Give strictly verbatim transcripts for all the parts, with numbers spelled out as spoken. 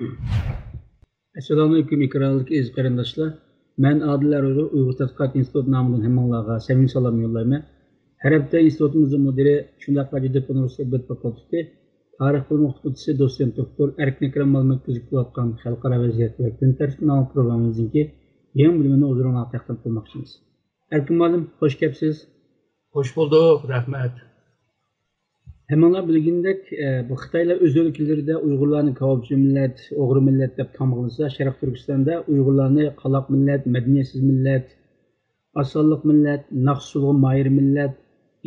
ئەسسالامۇئەلەيكۇم، ئېكرانلىق ئەزىز قېرىنداشلار. مەن ئادىل ئەرئۇيغۇر، ئۇيغۇر تەتقىقات ئىنستىتۇتى نامىدىن ھەممىڭلارغا سەمىمىي سالام يوللايمەن. ھەر ھەپتە ئىنستىتۇتىمىزنىڭ مۇدىرى، شۇنداقلا جىددىي ئۇنىۋېرسىتېت ئەدەبىيات فاكۇلتېتى تارىخ بۆلۈمى ئوقۇتقۇچىسى، دوتسېنت دوكتور ئەركىن ئەكرەم مۇئەللىم ئۆتكۈزۈپ كېلىۋاتقان خەلقئارا ۋەزىيەت ۋە كۈن تەرتىپى ناملىق پروگراممىمىزنىڭكى يېڭى بۆلۈمىنى ھۇزۇرۇڭلارغا تەقدىم قىلماقچىمىز. ئەركىن مۇئەللىم، خوش كەپسىز. خوش بولدۇق، رەھمەت. ھەممىڭلار بىلگىنىدەك، ئە، بۇ خىتايلار ئۆز ئۆلكىلىرىدە ئۇيغۇرلارنى كاۋاپچى مىللەت، ئوغرى مىللەت دەپ تامغىلىسا، شەرقىي تۈركىستاندا ئۇيغۇرلارنى قالاق مىللەت، مەدەنىيەتسىز مىللەت، ئاز سانلىق مىللەت، ناخشا ئۇسسۇلىغا ماھىر مىللەت،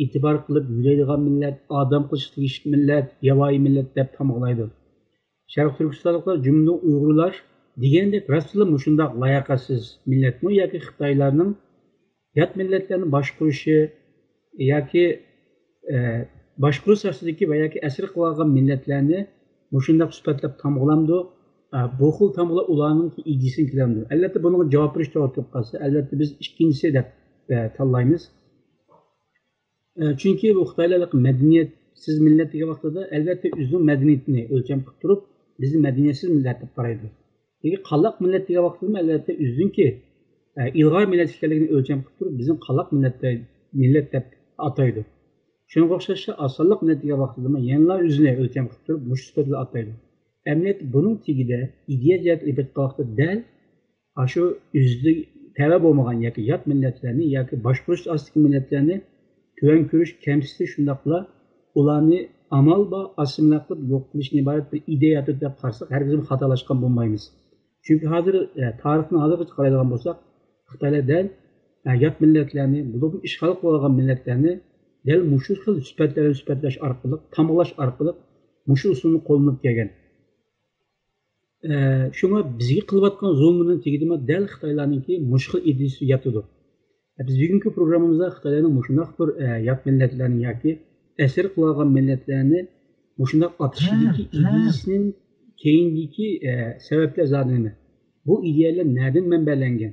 ئېتىبار قىلىپ يۆلەيدىغان مىللەت، ئادەم قىلىشقا تېگىشلىك مىللەت، ياۋايى مىللەت دەپ تامغىلايدۇ. شەرقىي تۈركىستانلىقلار، جۈملىدىن ئۇيغۇرلار دېگەندەك راستلا مۇشۇنداق لاياقەتسىز مىللەتمۇ ياكى خىتايلارنىڭ يات مىللەتلەرنى باشقۇرۇشى ياكى، ئە، باشقۇرۇش ئاستىدىكى ۋە ياكى ئەسىر قىلىۋالغان مىللەتلەرنى مۇشۇنداق سۈپەتلەپ تامغىلامدۇ؟ ئە، بۇ خىل تامغىلار ئۇلارنىڭكى ئىدىيىسىنى كېلەمدۇ؟ ئەلۋەتتە، بۇنىڭغا جاۋاب بېرىش توغرا كېلىپ قالسا، ئەلۋەتتە، بىز ئىككىنچىسى دەپ، ئە، تاللايمىز. ئە، چۈنكى بۇ خىتايلار مەدەنىيەتسىز مىللەت دېگەن ۋاقتىدا، ئەلۋەتتە، ئۆزىنىڭ مەدەنىيىتىنى ئۆلچەم قىلىپ تۇرۇپ، بىزنى مەدەنىيەتسىز مىللەت دەپ قارايدۇ. لېكىن قالاق مىللەت دېگەن ۋاقتىدىمۇ، ئەلۋەتتە، ئۆزىنىڭكى، ئە، ئىلغار مىللەت ئىكەنلىكىنى ئۆلچەم قىلىپ تۇرۇپ، بىزنى قالاق مىللەت دە-، مىللەت دەپ ئاتايدۇ. شۇنىڭغا ئوخشاشلا، ئاز سانلىق مىللەت دېگەن ۋاقتىدىمۇ يەنىلا ئۆزىنى ئۆلچەم قىلىپ تۇرۇپ، مۇشۇ سۈپەت بىلەن ئاتايدۇ. ئەمەلىيەتتە بۇنىڭ تېگىدە ئىدىيە جەھەتتىن ئېلىپ ئېيتقان ۋاقىتتا دەل ئاشۇ ئۆزىگە تەۋە بولمىغان ياكى يات مىللەتلەرنى ياكى باشقۇرۇش ئاستىدىكى مىللەتلەرنى تۆۋەن كۆرۈش، كەمسىتىش، شۇنداقلا ئۇلارنى ئامال بار ئاسسىمىلياتسىيە قىلىپ يوق قىلىشتىن ئىبارەت بىر ئىدىيە يارىتىدۇ دەپ قارىساق، ھەرگىزمۇ خاتالاشقان بولمايمىز. چۈنكى ھازىر، ئە، تارىختىن ھازىرغىچە قارايدىغان بولساق، خىتايلار دەل، ئە، يات مىللەتلەرنى، بولۇپمۇ ئىشغال قىلىۋالغان مىللەتلەرنى دەل مۇشۇ خىل سۈپەتلەر بىلەن سۈپەتلەش ئارقىلىق، تامغىلاش ئارقىلىق مۇشۇ ئۇسۇلنى قوللىنىپ كەلگەن. ئە، شۇڭا بىزگە قىلىۋاتقان زۇلمىنىڭ تېگىدىمۇ دەل خىتايلارنىڭكى مۇشۇ خىل ئىدىيىسى ياتىدۇ. ئە، بىز بۈگۈنكى پروگراممىمىزدا خىتايلارنىڭ مۇشۇنداق بىر، ئە، يات مىللەتلەرنى ياكى ئەسىر قىلىۋالغان مىللەتلەرنى مۇشۇنداق ئاتىشىدىكى ئىدىيىسىنىڭ كەينىدىكى، ئە، سەۋەبلەر زادى نېمە؟ بۇ ئىدىيەلەر نەدىن مەنبەلەنگەن؟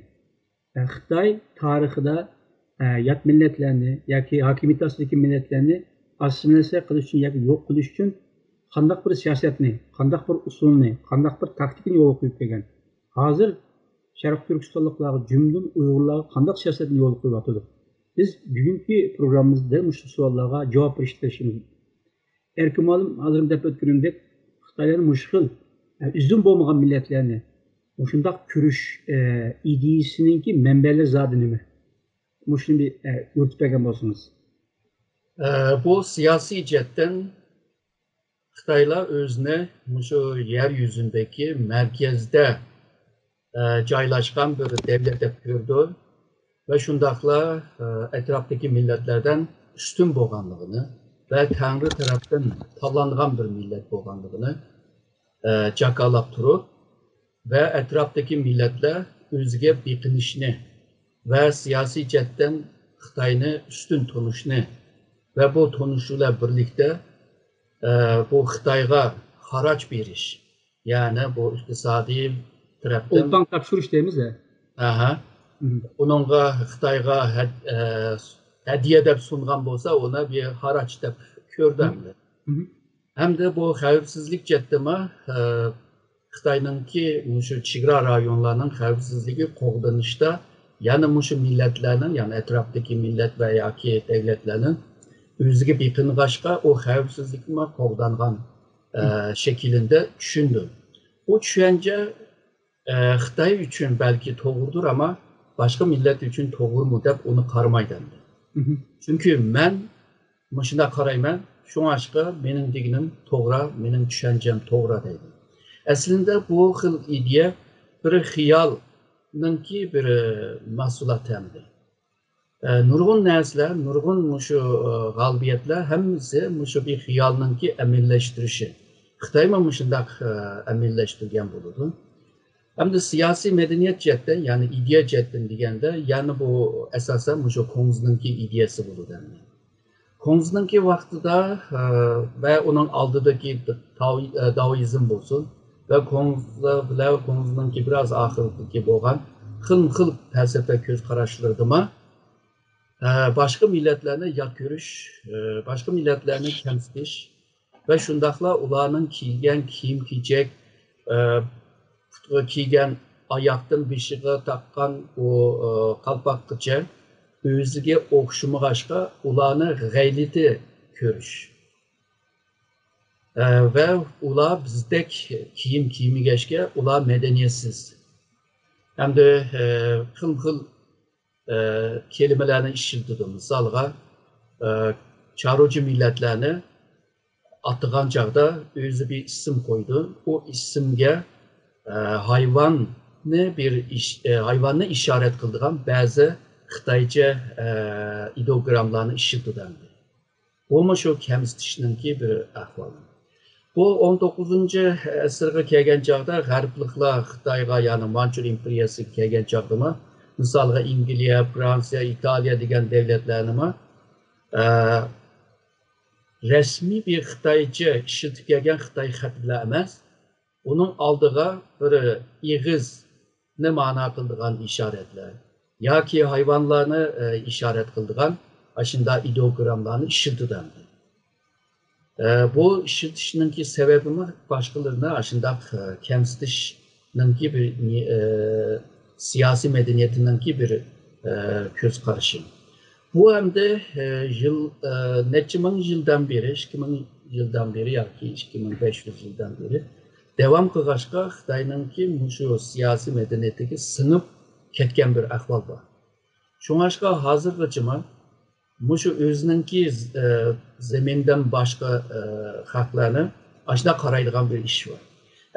ئە، خىتاي تارىخىدا، ئە، يات مىللەتلەرنى ياكى ھاكىمىيىتى ئاستىدىكى مىللەتلەرنى ئاسسىمىلياتسىيە قىلىش ئۈچۈن ياكى يوق قىلىش ئۈچۈن قانداق بىر سىياسەتنى، قانداق بىر ئۇسۇلنى، قانداق بىر تاكتىكىنى يولغا قويۇپ كەلگەن؟ ھازىر شەرقىي تۈركىستانلىقلارغا، جۈملىدىن ئۇيغۇرلارغا قانداق سىياسەتنى يولغا قويۇۋاتىدۇ؟ بىز بۈگۈنكى پروگراممىمىزدا دەل مۇشۇ سوئاللارغا جاۋاب بېرىشكە تىرىشىمىز. ئەركىن مۇئەللىم، ھازىر دەپ ئۆتكىنىمدەك، خىتايلارنىڭ مۇشۇ خىل، ئە، ئۆزىدىن بولمىغان مىللەتلەرنى مۇشۇنداق كۆرۈش، ئە، ئىدىيىسىنىڭكى مەنبەلىرى زادى نېمە؟ مۇشۇنى بىر، ئە، يورۇتۇپ بەرگەن بولسىڭىز. ئە، بۇ سىياسىي جەھەتتىن خىتايلار ئۆزىنى مۇشۇ يەر يۈزىدىكى مەركەزدە، ئە، جايلاشقان بىر دەۋلەت دەپ كۆرىدۇ ۋە شۇنداقلا، ئە، ئەتراپتىكى مىللەتلەردىن ئۈستۈن بولغانلىقىنى ۋە تەڭرى تەرەپتىن تاللانغان بىر مىللەت بولغانلىقىنى، ئە، جاكارلاپ تۇرۇپ ۋە ئەتراپتىكى مىللەتلەر ئۆزىگە بېقىنىشنى ۋە سىياسىي جەھەتتىن خىتاينى ئۈستۈن تونۇشنى ۋە بۇ تونۇشۇش بىلەن بىرلىكتە، ئە، بۇ خىتايغا خاراج بېرىش، يەنى بۇ ئىقتىسادىي تەرەپتىن ئولپان تاپشۇرۇش دەيمىز ھە. ئاھا. مم. ئۇنىڭغا خىتايغا ھەد-، ئە، ھەدىيە دەپ سۇنغان بولسا، ئۇنى بىر خاراج دەپ كۆردى مم. ئەمدى. مم. ھەمدە بۇ خەۋپسىزلىك جەھەتتىمۇ، ئە، خىتاينىڭكى مۇشۇ چېگرا رايونلارنىڭ خەۋپسىزلىكى قوغدىنىشتا، يەنە مۇشۇ مىللەتلەرنىڭ، يەنى ئەتراپتىكى مىللەت ۋە ياكى دۆلەتلەرنىڭ ئۆزىگە بېقىنغاچقا، ئۇ خەۋپسىزلىكىمۇ قوغدانغان، ئە، شەكلىدە چۈشىنىدۇ. بۇ چۈشەنچە، ئە، خىتاي ئۈچۈن بەلكى توغرىدۇر، ئەمما باشقا مىللەت ئۈچۈن توغرىمۇ دەپ ئۇنى قارىمايدۇ ئەمدى. مم. چۈنكى مەن مۇشۇنداق قارايمەن، شۇڭلاشقا مېنىڭ دېگىنىم توغرا، مېنىڭ چۈشەنچەم توغرا دەيدۇ. ئەسلىدە بۇ خىل ئىدىيە بىر خىيالنىڭكى بىر، ئە، مەھسۇلاتى ئەمدى. ئە، نۇرغۇن نەرسىلەر، نۇرغۇن مۇشۇ، ئە، غالىبىيەتلەر ھەممىسى مۇشۇ بىر خىيالنىڭكى ئەمەلىيلەشتۈرۈشى. خىتايمۇ مۇشۇنداق، ئە، ئەمەلىيلەشتۈرگەن بولىدۇ. ئەمدى سىياسىي مەدەنىيەت جەھەتتىن، يەنى ئىدىيە جەھەتتىن دېگەندە، يەنە بۇ ئەساسەن مۇشۇ كۇڭزىنىڭكى ئىدىيەسى بولىدۇ ئەمدى. كۇڭزىنىڭكى ۋاقتىدا، ئە، ۋە ئۇنىڭ ئالدىدىكى داۋ-، ئە، داۋئىزم بولسۇن ۋە كۇڭزى بىلەن كۇڭزىنىڭكى بىراز ئاخىرىدىكى بولغان خىلمۇ خىل پەلسەپە كۆز قاراشلىرىدىمۇ، ئە، باشقا مىللەتلەرنى يات كۆرۈش، ئە، باشقا مىللەتلەرنى كەمسىتىش ۋە شۇنداقلا ئۇلارنىڭ كىيگەن كىيىم-كېچەك، ئە، پۇتىغا كىيگەن، ئاياقتىن بېشىغا تاققان ئۇ، ئە، قالپاققىچە ئۆزىگە ئوخشىمىغاچقا، ئۇلارنى غەيرىتى كۆرۈش. ئە، ۋە ئۇلار بىزدەك كىيىم كىيمىگەچكە، ئۇلار مەدەنىيەتسىز. ھەمدە، ئە، خىلمۇخىل، ئە، كەلىمىلەرنى ئىشلىتىدۇ. مىسالغا، ئە، چارۋىچى مىللەتلەرنى ئاتىغان چاغدا ئۆزى بىر ئىسىم قويىدۇ. ئۇ ئىسىمگە، ئە، ھايۋاننى بىر ئىش-، ئە، ھايۋاننى ئىشارەت قىلىدىغان بەزى خىتايچە، ئە، ئىدېئوگراممىلارنى ئىشلىتىدۇ ئەمدى. بۇمۇ شۇ كەمسىتىشنىڭكى بىر ئەھۋالى. بۇ ئون توققۇزىنچى ئەسىرگە كەلگەن چاغدا غەربلىكلەر خىتايغا، يەنى مانچۇر ئىمپېرىيەسىگە كەلگەن چاغدىمۇ، مىسالغا ئىنگلىيە، فرانسىيە، ئىتالىيە دېگەن دەۋلەتلەرنىمۇ، ئە، رەسمىي بىر خىتايچە ئىشلىتىپ كەلگەن خىتاي خەت بىلەن ئەمەس، ئۇنىڭ ئالدىغا بىر ئېغىزنى مانا قىلىدىغان ئىشارەتلەر ياكى ھايۋانلارنى، ئە، ئىشارەت قىلىدىغان ئاشۇنداق ئىدېئوگراممىلارنى ئىشلىتىدۇ ئەمدى. ئە، بۇ ئىشلىتىشنىڭكى سەۋەبىمۇ باشقىلىرىنى ئاشۇنداق، ئە، كەمسىتىشنىڭكى بىر، ئە، سىياسىي مەدەنىيىتىنىڭكى بىر، ئە، كۆز قارىشى. بۇ ئەمدى، ئە، يىل، ئە، نەچچە مىڭ يىلدىن بېرى، ئىككى مىڭ يىلدىن بېرى ياكى ئىككى مىڭ بەش يۈز يىلدىن بېرى داۋام قىلغاچقا، خىتاينىڭكى مۇشۇ سىياسىي مەدەنىيىتىگە سىڭىپ كەتكەن بىر ئەھۋال بار. شۇڭلاشقا ھازىرغىچىمۇ مۇشۇ ئۆزىنىڭكى، ئە، زېمىنىدىن باشقا، ئە، خەقلەرنى ئاشۇنداق قارايدىغان بىر ئىش بار.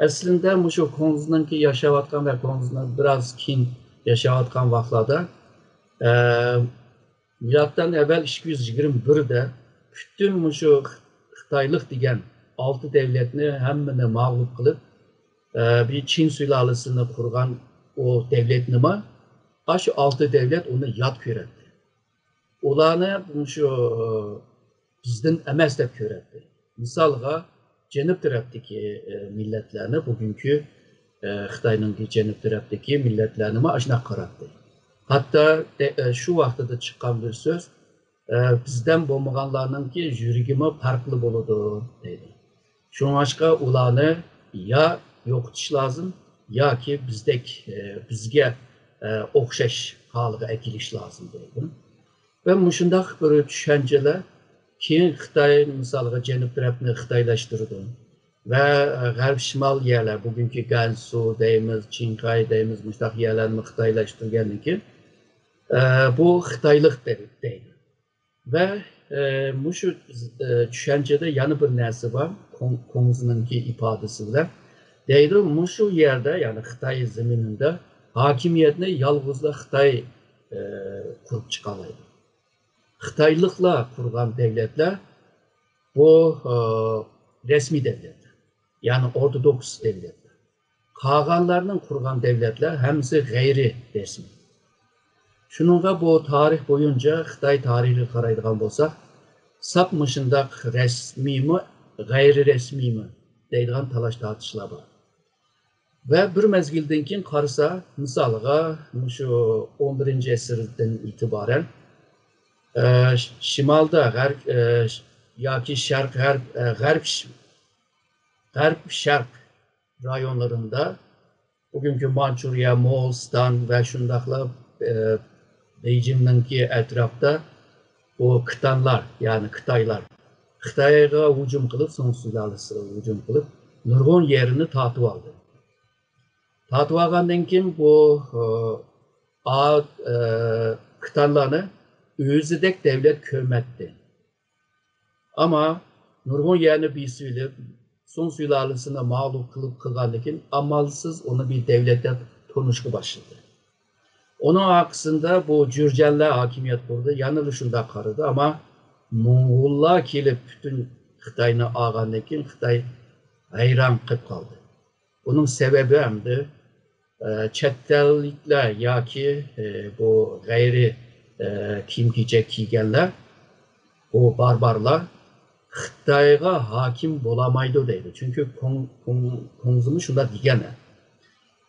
ئەسلىدە مۇشۇ كۇڭزىنىڭكى ياشاۋاتقان ۋە كۇڭزىنىڭ بىراز كېيىن ياشاۋاتقان ۋاقىتلاردا، ئە، مىلادتىن ئەۋۋەل ئىككى يۈز يىگىرمە بىردە پۈتۈن مۇشۇ خىتايلىق دېگەن ئالتە دەۋلەتنى ھەممىنى مەغلۇپ قىلىپ، ئە، بىر چىن سۇلالىسىنى قۇرغان ئۇ دەۋلەتنىمۇ، ئاشۇ ئالتە دەۋلەت ئۇنى يات كۆرەتتى. ئۇلارنى مۇشۇ بىزدىن ئەمەس دەپ كۆرەتتى. مىسالغا، جەنۇب تەرەپتىكى، ئە، مىللەتلەرنى، بۈگۈنكى، ئە، خىتاينىڭكى جەنۇب تەرەپتىكى مىللەتلەرنىمۇ ئاشۇنداق قارايتتى. ھەتتا دە-، ئە، شۇ ۋاقتىدا چىققان بىر سۆز، ئە، بىزدىن بولمىغانلارنىڭكى يۈرىكىمۇ پەرقلىق بولىدۇ، دەيدۇ. شۇڭلاشقا ئۇلارنى يا يوقىتىش لازىم، ياكى بىزدەك، ئە، بىزگە، ئە، ئوخشاش ھالغا ئەكېلىش لازىم، دەيدۇ. ۋە مۇشۇنداق بىر چۈشەنچىلەر كېيىن خىتاي، مىسالغا، جەنۇب تەرەپنى خىتايلاشتۇرىدۇ. ۋە، ئە، غەرب شىمال يەرلەر، بۈگۈنكى گەنسۇ دەيمىز، چىڭخەي دەيمىز، مۇشۇنداق يەرلەرنى خىتايلاشتۇرغاندىن كېيىن، ئە، بۇ خىتايلىق دەي-، دەيدۇ. ۋە، ئە، مۇشۇ، ئە، چۈشەنچىدە يەنە بىر نەرسە بار، كۇڭ-، كۇڭزىنىڭكى ئىپادىسى بىلەن. دەيدۇ، مۇشۇ يەردە، يەنى خىتاي زېمىنىدا ھاكىمىيەتنى يالغۇزلا خىتاي، ئە، قۇرۇپ چىقالايدۇ. خىتايلىقلار قۇرغان دەۋلەتلەر بۇ، ئە، رەسمىي دەۋلەتلەر، يەنى ئورتودوكس دەۋلەتلەر. قالغانلارنىڭ قۇرغان دەۋلەتلەر ھەممىسى غەيرىي رەسمىي. شۇنىڭغا بۇ تارىخ بويىچە خىتاي تارىخىغا قارايدىغان بولساق، ساپ مۇشۇنداق رەسمىيمۇ، غەيرىي رەسمىيمۇ دەيدىغان تالاش-تارتىشلار بار. ۋە بىر مەزگىلدىن كېيىن قارىسا، مىسالغا، مۇشۇ ئون بىرىنچى ئەسىردىن ئېتىبارەن، ئە، شىمالدا، غەرب، ئە، ياكى شەرق، غەرب، ئە، غەرب، غەرب شەرق رايونلىرىدا، بۈگۈنكى مانچۇرىيە، موغۇلىستان ۋە شۇنداقلا، ئە، بېيجىڭنىڭكى ئەتراپتا بۇ كىتانلار، يەنى خىتايلار خىتايغا ھۇجۇم قىلىپ، سۇڭ سۇلالىسىغا ھۇجۇم قىلىپ، نۇرغۇن يەرنى تارتىۋالدى. تارتىۋالغاندىن كېيىن بۇ، ئە، ئا-، ئە، كىتانلارنى ئۆزىدەك دەۋلەت كۆرمەتتى. ئەمما نۇرغۇن يەرنى بېسىۋېلىپ، سۇڭ سۇلالىسىنى مەغلۇپ قىلىپ قىلغاندىن كېيىن، ئامالسىز ئۇنى بىر دەۋلەت دەپ تونۇشقا باشلىدى. ئۇنىڭ ئارقىسىدا بۇ جۈرجەنلەر ھاكىمىيەت قۇردى، يەنىلا شۇنداق قارىدى. ئەمما موڭغۇللار كېلىپ پۈتۈن خىتاينى ئالغاندىن كېيىن، خىتاي ھەيران قېلىپ قالدى. بۇنىڭ سەۋەبى ئەمدى، ئە، چەت ئەللىكلەر ياكى، ئە، بۇ غەيرىي، ئە، كىيىم-كېچەك كىيگەنلەر، بۇ باربارلار خىتايغا ھاكىم بولالمايدۇ دەيدۇ. چۈنكى كۇڭ-، كۇڭ-، كۇڭزىمۇ شۇنداق دېگەن.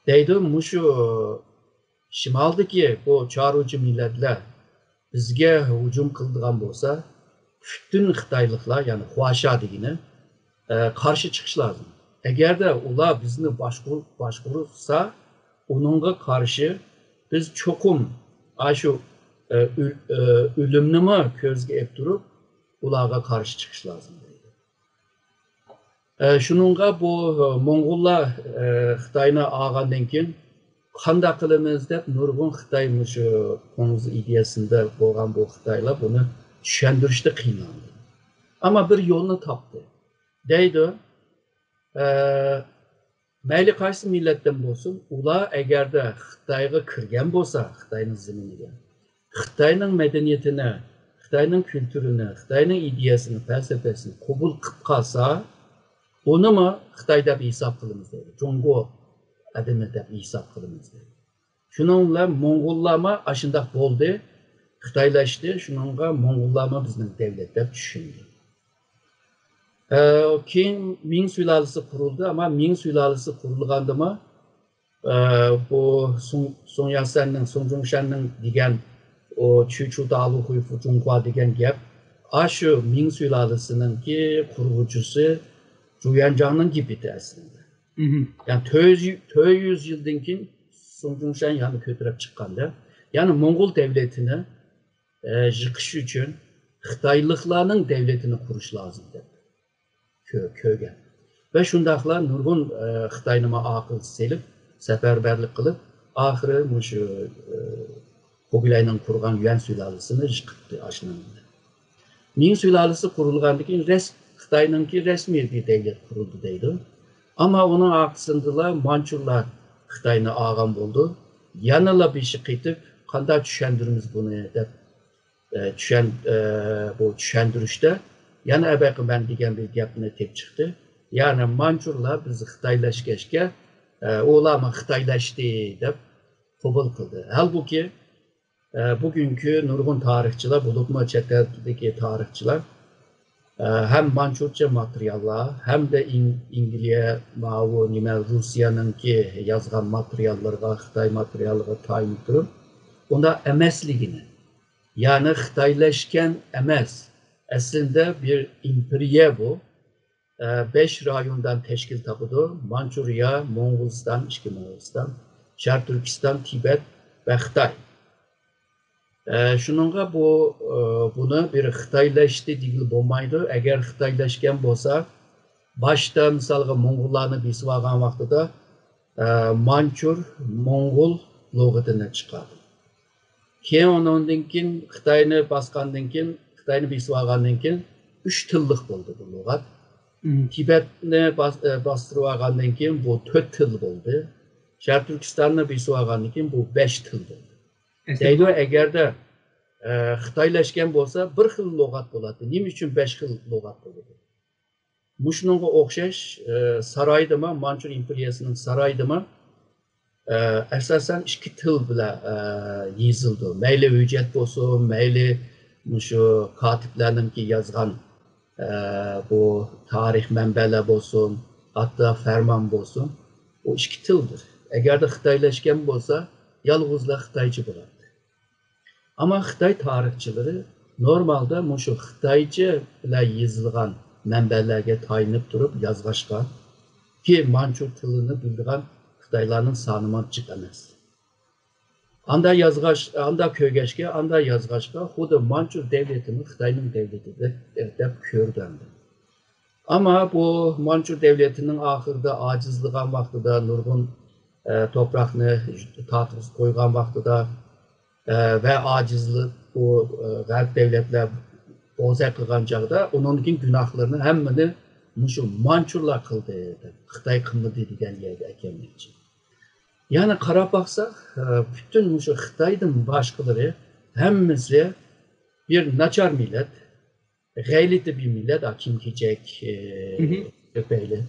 دەيدۇ، مۇشۇ شىمالدىكى بۇ چارۋىچى مىللەتلەر بىزگە ھۇجۇم قىلىدىغان بولسا، پۈتۈن خىتايلىقلار، يەنى خۇاشا دېگىنى، ئە، قارشى چىقىش لازىم. ئەگەردە ئۇلار بىزنى باشقۇر-، باشقۇرسا، ئۇنىڭغا قارشى بىز چوقۇم ئاشۇ، ئە، ئۆل-، ئە، ئۆلۈمنىمۇ كۆزگە ئېلىپ تۇرۇپ، ئۇلارغا قارشى چىقىش لازىم دەيدۇ. ئە، شۇنىڭغا بۇ، ئە، موڭغۇللار، ئە، خىتاينى ئالغاندىن كېيىن، قانداق قىلىمىز دەپ نۇرغۇن خىتاي مۇشۇ قوڭزى ئىدىيەسىندە بولغان بۇ خىتايلار بۇنى چۈشەندۈرۈشتە قىينالدى. ئەمما بىر يولنى تاپتى. دەيدۇ، ئە، مەيلى قايسى مىللەتتىن بولسۇن، ئۇلار ئەگەردە خىتايغا كىرگەن بولسا، خىتاينىڭ زېمىنىگە، خىتاينىڭ مەدەنىيىتىنى، خىتاينىڭ كۈلتۈرىنى، خىتاينىڭ ئىدىيەسىنى، پەلسەپىسىنى قوبۇل قىلىپ قالسا، ئۇنىمۇ خىتاي دەپ ھېساب قىلىمىز دەيدۇ. جۇڭگو ئادىمى دەپ ھېساب قىلىمىز دەيدۇ. شۇنىڭ بىلەن موڭغۇللارمۇ ئاشۇنداق بولدى، خىتايلاشتى. شۇنىڭغا موڭغۇللارمۇ بىزنىڭ دەۋلەت دەپ چۈشەندى. ئە، كېيىن مىڭ سۇلالىسى قۇرۇلدى، ئەمما مىڭ سۇلالىسى قۇرۇلغاندىمۇ، ئە، بۇ سۇڭ، سۇڭ ياتسەننىڭ، سۇڭ جۇڭشەننىڭ دېگەن، ئۇ چۈ چۇ دالۇ خۇي فۇ جۇڭخۇا دېگەن گەپ، ئاشۇ مىڭ سۇلالىسىنىڭكى قۇرغۇچىسى جۇيۈەنجاڭنىڭ گېپى ئىدى ئەسلىدە. مهم. يەنى تۆت يۈز، تۆت يۈز يىلدىن كېيىن سۇڭ جۇڭشەن يەنە كۆتۈرۈپ چىققاندا، يەنى موڭغۇل دەۋلىتىنى، ئە، يىقىش ئۈچۈن خىتايلىقلارنىڭ دەۋلىتىنى قۇرۇش لازىم دەپ كۆ-، كۆرگەن. ۋە شۇنداقلا نۇرغۇن، ئە، خىتاينىمۇ ئارقىغا سېلىپ، سەپەرۋەرلىك قىلىپ، ئاخىرى مۇشۇ، ئە، خۇگلەينىڭ قۇرغان يۈەن سۇلالىسىنى يىقىتتى ئاشۇنىڭ بىلەن. مىڭ سۇلالىسى قۇرۇلغاندىن كېيىن رەس-، خىتاينىڭكى رەسمىي بىر دەۋلەت قۇرۇلدى دەيدۇ. ئەمما ئۇنىڭ ئارقىسىندىلا مانچۇلار خىتاينى ئالغان بولىدۇ. يەنىلا بېشى قېتىپ، قانداق چۈشەندۈرىمىز بۇنى دەپ، ئە، چۈشەن-، ئە، بۇ چۈشەندۈرۈشتە يەنە ئەبەقى مەن دېگەن بىر گەپنى تېپىپ چىقتى. يەنى مانچۇلار بىز خىتايلاشكەچكە، ئە، ئۇلارمۇ خىتايلاشتى دەپ قوبۇل قىلدى. ھالبۇكى، ئە، بۈگۈنكى نۇرغۇن تارىخچىلار، بولۇپمۇ چەت ئەلدىكى تارىخچىلار، ئە، ھەم مانچۇچە ماتېرىياللار، ھەمدە ئىن-، ئىنگلىيە، ماۋۇ نېمە، روسىيەنىڭكى يازغان ماتېرىياللىرىغا، خىتاي ماتېرىياللىرىغا تايىنىپ تۇرۇپ، ئۇنداق ئەمەسلىكىنى، يەنى خىتايلاشكەن ئەمەس، ئەسلىدە بىر ئىمپېرىيە بۇ، ئە، بەش رايوندىن تەشكىل تاپىدۇ. مانچۇرىيە، موڭغۇلىستان، ئىچكى موڭغۇلىستان، شەرقىي تۈركىستان، تىبەت ۋە خىتاي. ئە، شۇنىڭغا بۇ، ئە، بۇنى بىر خىتايلاشتى دېگىلى بولمايدۇ. ئەگەر خىتايلاشكەن بولسا، باشتا مىسالغا موڭغۇللارنى بېسىۋالغان ۋاقتىدا، ئە، مانچۇر موڭغۇل لۇغىتىنى چىقاردى. كېيىن ئۇنىڭدىن كېيىن خىتاينى باسقاندىن كېيىن، خىتاينى بېسىۋالغاندىن كېيىن ئۈچ تىللىق بولدى بۇ لۇغەت. مم. تىبەتنى باس-، ئە، باستۇرۇۋالغاندىن كېيىن بۇ تۆت تىل بولدى. شەرقىي تۈركىستاننى بېسىۋالغاندىن كېيىن بۇ بەش تىل بولدى. ئەسلى دەيدۇ، ئەگەردە، ئە، خىتايلاشكەن بولسا بىر خىل لۇغەت بولاتتى. نېمە ئۈچۈن بەش خىل لۇغەت بولىدۇ؟ مۇشۇنىڭغا ئوخشاش، ئە، سارايدىمۇ، مانچۇر ئىمپېرىيەسىنىڭ سارايدىمۇ، ئە، ئاساسەن ئىككى تىل بىلەن، ئە، يېزىلىدۇ. مەيلى ھۆججەت بولسۇن، مەيلى مۇشۇ كاتىپلەرنىڭكى يازغان، ئە، بۇ تارىخ مەنبەلەر بولسۇن، ھەتتا فەرمان بولسۇن، ئۇ ئىككى تىلدۇر. ئەگەردە خىتايلاشكان بولسا، يالغۇزلا خىتايچە بولاتتى. ئەمما خىتاي تارىخچىلىرى نورمالدا مۇشۇ خىتايچە بىلەن يېزىلغان مەنبەلەرگە تايىنىپ تۇرۇپ يازغاچقا، كى مانچۇ تىلىنى بىلىدىغان خىتايلارنىڭ سانىمۇ جىق ئەمەس. ئاندا يازغاچ، ئاندا كۆرگەچكە، ئاندا يازغاچقا، خۇددى مانچۇ دەۋلىتىنى خىتاينىڭ دەۋلىتى دەپ، دەپ كۆردى ئەمدى. ئەمما بۇ مانچۇ دەۋلىتىنىڭ ئاخىرىدا ئاجىزلىغان ۋاقتىدا، نۇرغۇن، ئە، توپراقنى تارتقۇزۇپ قويغان ۋاقتىدا، ئە، ۋە ئاجىزلىق بۇ، ئە، غەرب دەۋلەتلەر بوزەك قىلغان چاغدا، ئۇنىڭدىن كېيىن گۇناھلىرىنى ھەممىنى مۇشۇ مانچۇلار قىلدى دەپ، خىتاي قىلمىدى دېگەن يەرگە ئەكەلمەكچى. يەنى قاراپ باقساق، ئە، پۈتۈن مۇشۇ خىتايدىن باشقىلىرى ھەممىسى بىر ناچار مىللەت، غەلىتە بىر مىللەت، ئا، كىيىم-كېچەك، ئە، مهم. كۆپەيلى.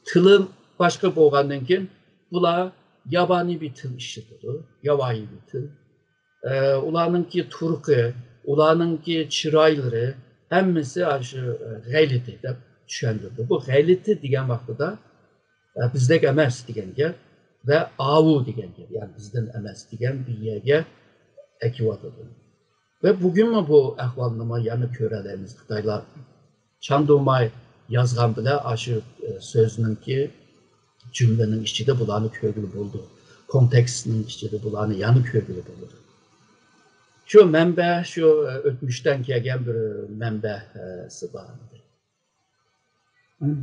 تىلى باشقا بولغاندىن كېيىن، بۇلار يابانىي بىر تىل ئىشلىتىدۇ، ياۋايى بىر تىل. ئە، ئۇلارنىڭكى تۇرقى، ئۇلارنىڭكى چىرايلىرى، ھەممىسى ئاشۇ، ئە، غەلىتە دەپ چۈشەندۈرىدۇ. بۇ غەلىتە دېگەن ۋاقتىدا، ئە، بىزدەك ئەمەس دېگەن گەپ ۋە ئاۋۇ دېگەن گەپ، يەنى بىزدىن ئەمەس دېگەن بىر يەرگە ئەكىۋاتىدۇ. ۋە بۈگۈنمۇ بۇ ئەھۋالنىمۇ يەنە كۆرەلەيمىز. خىتايلار چاندۇماي يازغان بىلەن ئاشۇ، ئە، سۆزنىڭكى، جۈملىنىڭ ئىچىدە بۇلارنى كۆرگىلى بولىدۇ. كونتېكستنىڭ ئىچىدە بۇلارنى يەنە كۆرگىلى بولىدۇ. شۇ مەنبە، شۇ ئۆتمۈشتىن كەلگەن بىر مەنبەسى بار.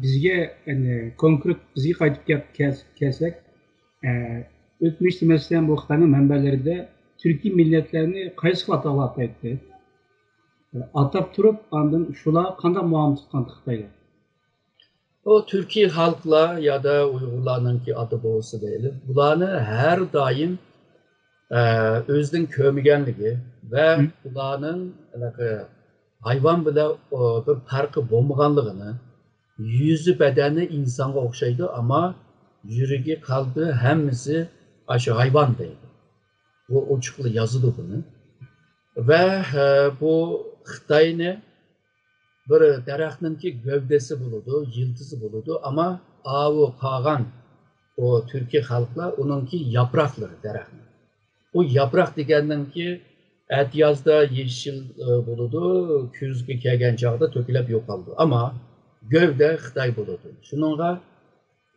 بىزگە، يەنى كونكرېت بىزگە قايتىپ كەپ-، كەل-، كەلسەك، ئە، ئۆتمۈشتە، مەسىلەن، بۇ خىتاينىڭ مەنبەلىرىدە تۈركىي مىللەتلەرنى قايسى خىل ئاتاقلار ئاتايتتى؟ ئاتاپ تۇرۇپ، ئاندىن شۇلارغا قانداق مۇئامىلە تۇتقان خىتايلار؟ ئۇ تۈركىي خەلقلەر يادا ئۇيغۇرلارنىڭكى ئاتا بوۋىسى دەيلى، بۇلارنى ھەر دائىم، ئە، ئۆزىنىڭ كۆرمىگەنلىكى ۋە بۇلارنىڭ ھېلىقى ھايۋان بىلەن، ئۇ، بىر پەرقى بولمىغانلىقىنى، يۈزى بەدەنى ئىنسانغا ئوخشايدۇ، ئەمما يۈرىكى، قەلبى ھەممىسى ئاشۇ ھايۋان دەيدۇ. بۇ ئوچۇقلا يازىدۇ بۇنى. ۋە، ئە، بۇ خىتاينى بىر دەرەخنىڭكى گەۋدىسى بولىدۇ، يىلتىزى بولىدۇ، ئەمما ئاۋۇ قالغان ئۇ تۈركىي خەلقلەر ئۇنىڭكى ياپراقلىرى دەرەخنىڭ. ئۇ ياپراق دېگەننىڭكى ئەتىيازدا يېشىل، ئە، بولىدۇ، كۈزگە كەلگەن چاغدا تۆكۈلۈپ يوقالىدۇ. ئەمما گەۋدە خىتاي بولىدۇ. شۇنىڭغا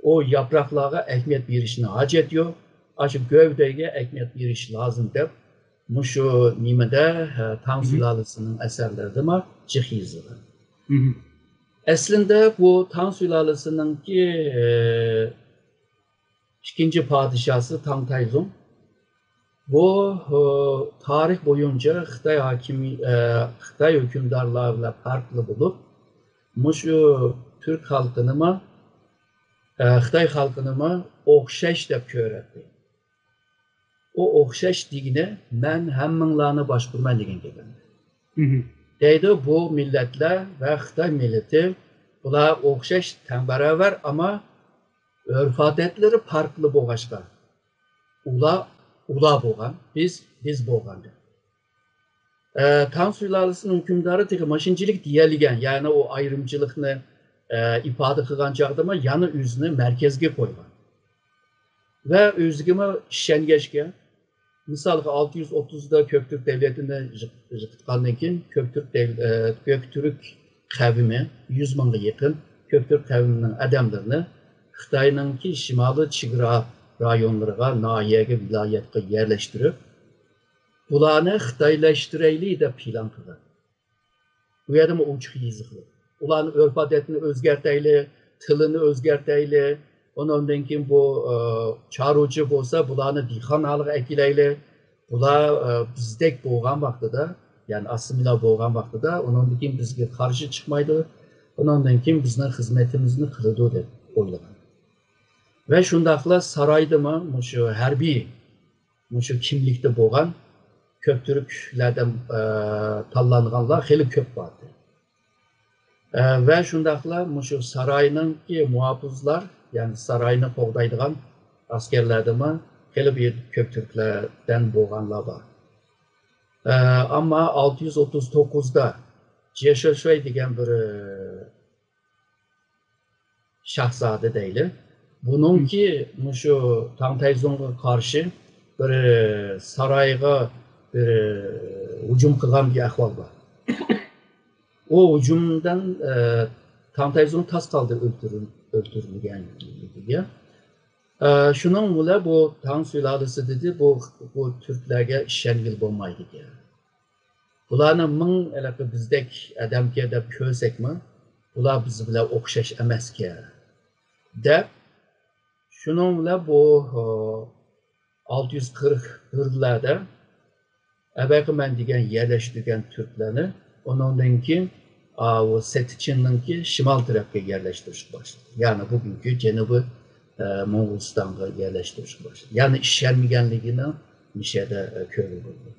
ئۇ ياپراقلارغا ئەھمىيەت بېرىشنىڭ ھاجەت يوق. ئاشۇ گەۋدىگە ئەھمىيەت بېرىش لازىم دەپ، مۇشۇ نېمىدە، ھە، تاڭ سۇلالىسىنىڭ ئەسەرلىرىدىمۇ جىق يېزىلغان. ئەسلىندە بۇ تاڭ سۇلالىسىنىڭكى، ئە، ئىككىنچى پادىشاھسى تاڭ تايزۇڭ. بۇ، ئە، تارىخ بويىچە خىتاي ھاكىمى-، ئە، خىتاي ھۆكۈمدارلار بىلەن پەرقلىق بولۇپ، مۇشۇ تۈرك خەلقىنىمۇ، ئە، خىتاي خەلقىنىمۇ ئوخشاش دەپ كۆرەتتى. ئۇ ئوخشاش دېگىنى، مەن ھەممىڭلارنى باشقۇرىمەن دېگەن گەپ ئەمەس. دەيدۇ، بۇ مىللەتلەر ۋە خىتاي مىللىتى، بۇلار ئوخشاش، تەڭ باراۋەر، ئەمما ئۆرپ-ئادەتلىرى پەرقلىق بولغاچقا، ئۇلار ئۇلار بولغان، بىز بىز بولغان دەپ. ئە، تاڭ سۇلالىسىنىڭ ھۆكۈمدارى تېخى ماشۇنچىلىك دېيەلىگەن، يەنى ئۇ ئايرىمچىلىقنى، ئە، ئىپادە قىلغان چاغدىمۇ يەنە ئۆزىنى مەركەزگە قويغان. ۋە ئۆزىگىمۇ ئىشەنگەچكە، مىسالغا، ئالتە يۈز ئوتتۇزدا كۆكتۈرك دەۋلىتىنى يىق-، يىقىتقاندىن كېيىن، كۆكتۈرك دەۋ-، ئە، كۆكتۈرك قەۋمى، يۈز مىڭغا يېقىن كۆكتۈرك قەۋمىنىڭ ئادەملىرىنى خىتاينىڭكى شىمالىي چېگرا رايونلىرىغا، ناھىيەگە، ۋىلايەتكە يەرلەشتۈرۈپ، بۇلارنى خىتايلاشتۇرايلى دەپ پىلان قىلغان. بۇ يەردىمۇ ئوچۇق يېزىقلىق. ئۇلارنىڭ ئۆرپ-ئادەتنى ئۆزگەرتەيلى، تىلىنى ئۆزگەرتەيلى. ئۇنىڭدىن كېيىن بۇ، ئە، چارۋىچى بولسا، بۇلارنى دېھقان ھالىغا ئەكېلەيلى. بۇلار، ئە، بىزدەك بولغان ۋاقتىدا، يەنى ئاسسىمىليا بولغان ۋاقتىدا، ئۇنىڭدىن كېيىن بىزگە قارشى چىقمايدۇ، ئۇنىڭدىن كېيىن بىزنىڭ خىزمىتىمىزنى قىلىدۇ دەپ ئويلىغان. ۋە شۇنداقلا سارايدىمۇ مۇشۇ ھەربىي، مۇشۇ كىملىكتە بولغان كۆكتۈركلەردىن، ئە، تاللانغانلار خېلى كۆپ باردى. ئە، ۋە شۇنداقلا مۇشۇ ساراينىڭكى مۇھاپىزلار، يەنى ساراينى قوغدايدىغان ئەسكەرلەردىمۇ خېلى بىر كۆكتۈركلەردىن بولغانلار بار. ئە، ئەمما ئالتە يۈز ئوتتۇز توققۇزدا جيې شېشۈەي دېگەن بىر، ئە، شاھزادە دەيلى. بۇنىڭكى مۇشۇ تاڭ تەيزۇڭغا قارشى بىر سارايغا بىر ھۇجۇم قىلغان بىر ئەھۋال بار. ئۇ ھۇجۇمدىن، ئە، تاڭ تەيزۇڭ تاس قالدى ئۆلتۈرۈل-، ئۆلتۈرۈلگەنلىكىگە. ئە، شۇنىڭ بىلەن بۇ تاڭ سۇلالىسى دېدى، بۇ، بۇ تۈركلەرگە ئىشەنگىلى بولمايدىكەن. بۇلارنى مىڭ ھېلىقى بىزدەك ئادەمكەن دەپ كۆرسەكمۇ، بۇلار بىز بىلەن ئوخشاش ئەمەسكەن دەپ، شۇنىڭ بىلەن بۇ، ئالتە يۈز قىرىق بىرلەردە ئەبەقىمەن دېگەن يەرلەشتۈرگەن تۈركلەرنى، ئۇنىڭدىن كېيىن، ئاۋۇ سېتىچىننىڭكى شىمال تەرەپكە يەرلەشتۈرۈشكە باشلىدى. يەنى بۈگۈنكى جەنۇبىي، ئە، موڭغۇلىستانغا يەرلەشتۈرۈشكە باشلىدى. يەنى ئىشەنمىگەنلىكىنى مۇشۇ يەردە، ئە، كۆرگىلى بولىدۇ.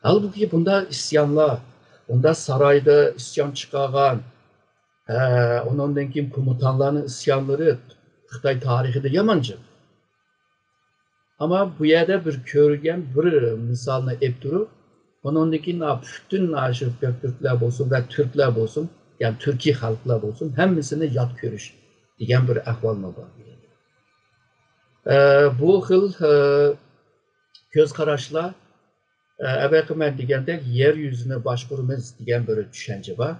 ھالبۇكى، بۇنداق ئىسيانلار، بۇنداق سارايدا ئىسيان چىقارغان، ئە، ئۇنىڭدىن كېيىن كومېندانلارنىڭ ئىسيانلىرى خىتاي تارىخىدا يامان جىق. ئەمما بۇ يەردە بىر كۆرگەن بىر مىسالنى ئېلىپ تۇرۇپ، ئۇنىڭدىن كېيىن، ئا، پۈتۈن ئاشۇ كۆكتۈركلەر بولسۇن ۋە تۈركلەر بولسۇن، يەنى تۈركىي خەلقلەر بولسۇن، ھەممىسىنى يات كۆرۈش دېگەن بىر ئەھۋالمۇ بار. ئە، بۇ خىل، ئە، كۆز قاراشلار، ئە، ئەبەقىمەن دېگەندەك يەر يۈزىنى باشقۇرىمىز دېگەن بىر چۈشەنچە بار.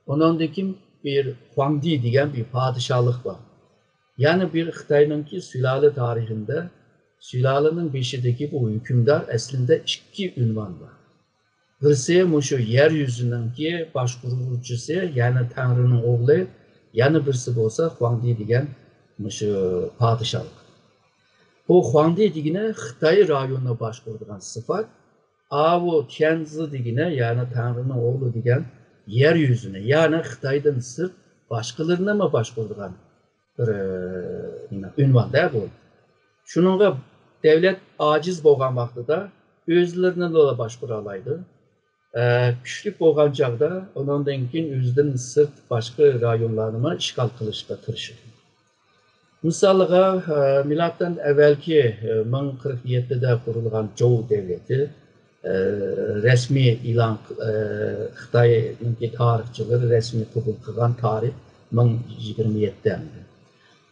ئۇنىڭدىن كېيىن بىر خۇاڭدى دېگەن بىر پادىشاھلىق بار. يەنە بىر خىتاينىڭكى سۇلالە تارىخىندا سۇلالىنىڭ بېشىدىكى بۇ ھۆكۈمدار ئەسلىندە ئىككى ئۇنۋان بار. بىرسى مۇشۇ يەر يۈزىنىڭكى باشقۇرغۇچىسى، يەنى تەڭرىنىڭ ئوغلى، يەنە بىرسى بولسا خۇاڭدى دېگەن مۇشۇ پادىشاھلىق. بۇ خۇاڭدى دېگىنى خىتاي رايونىنى باشقۇرىدىغان سىفەت، ئاۋۇ تيەنزى دېگىنى، يەنى تەڭرىنىڭ ئوغلى دېگەن يەر يۈزىنى، يەنى خىتايدىن سىرت باشقىلىرىنىمۇ باشقۇرىدىغان بىر، ئە، نېمە، ئۇنۋان-دە بۇ. شۇنىڭغا دەۋلەت ئاجىز بولغان ۋاقتىدا ئۆزلىرىنىلا باشقۇرالايدۇ. ئە، كۈچلۈك بولغان چاغدا ئۇنىڭدىن كېيىن ئۆزىدىن سىرت باشقا رايونلارنىمۇ ئىشغال قىلىشقا تىرىشىدۇ. مىسالىغا، ئە، مىلادتىن ئەۋۋەلكى، ئە، مىڭ قىرىق يەتتىدە قۇرۇلغان جوۋ دەۋلىتى، ئە، رەسمىي ئېلان، ئە، خىتاينىڭكى تارىخچىلىرى رەسمىي قوبۇل قىلغان تارىخ مىڭ يىگىرمە يەتتە ئەمدى.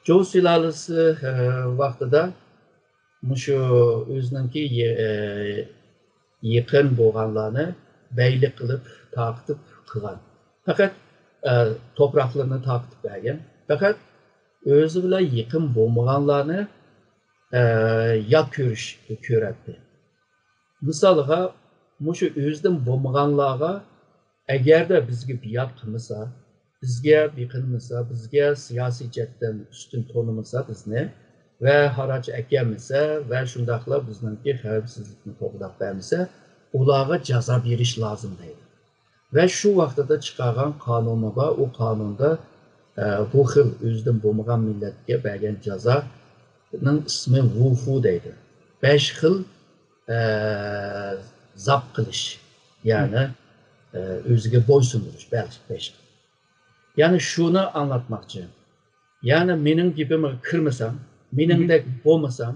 جوۋ سۇلالىسى، ئە، ۋاقتىدا مۇشۇ ئۆزىنىڭكى يې-، ئە، يېقىن بولغانلارنى بەگلىك قىلىپ تارقىتىپ قىلغان. پەقەت، ئە، توپراقلىرىنى تارقىتىپ بەرگەن. پەقەت ئۆزى بىلەن يېقىن بولمىغانلارنى، ئە، يات كۆرۈش، كۆرەتتى. مىسالغا، مۇشۇ ئۆزىدىن بولمىغانلارغا ئەگەردە بىزگە بىئات قىلمىسا، بىزگە بېقىنمىسا، بىزگە سىياسىي جەھەتتىن ئۈستۈن تونۇمىسا بىزنى ۋە خەرج ئەكەلمىسە ۋە شۇنداقلا بىزنىڭكى خەۋپسىزلىكنى قوغداپ بەرمىسە، ئۇلارغا جازا بېرىش لازىم دەيدۇ. ۋە شۇ ۋاقتىدا چىقارغان قانۇنى بار، ئۇ قانۇندا، ئە، بۇ خىل ئۆزىدىن بولمىغان مىللەتكە بەرگەن جازانىڭ ئىسمى ۋۇفۇ دەيدۇ. بەش خىل، ئە، زاپ قىلىش، يەنى، ئە، ئۆزىگە بويسۇندۇرۇش، بەش، بەش خىل. يەنى شۇنى ئاڭلاتماقچى. يەنى مېنىڭ گېپىمگە كىرمىسەڭ، مېنىڭدەك بولمىساڭ،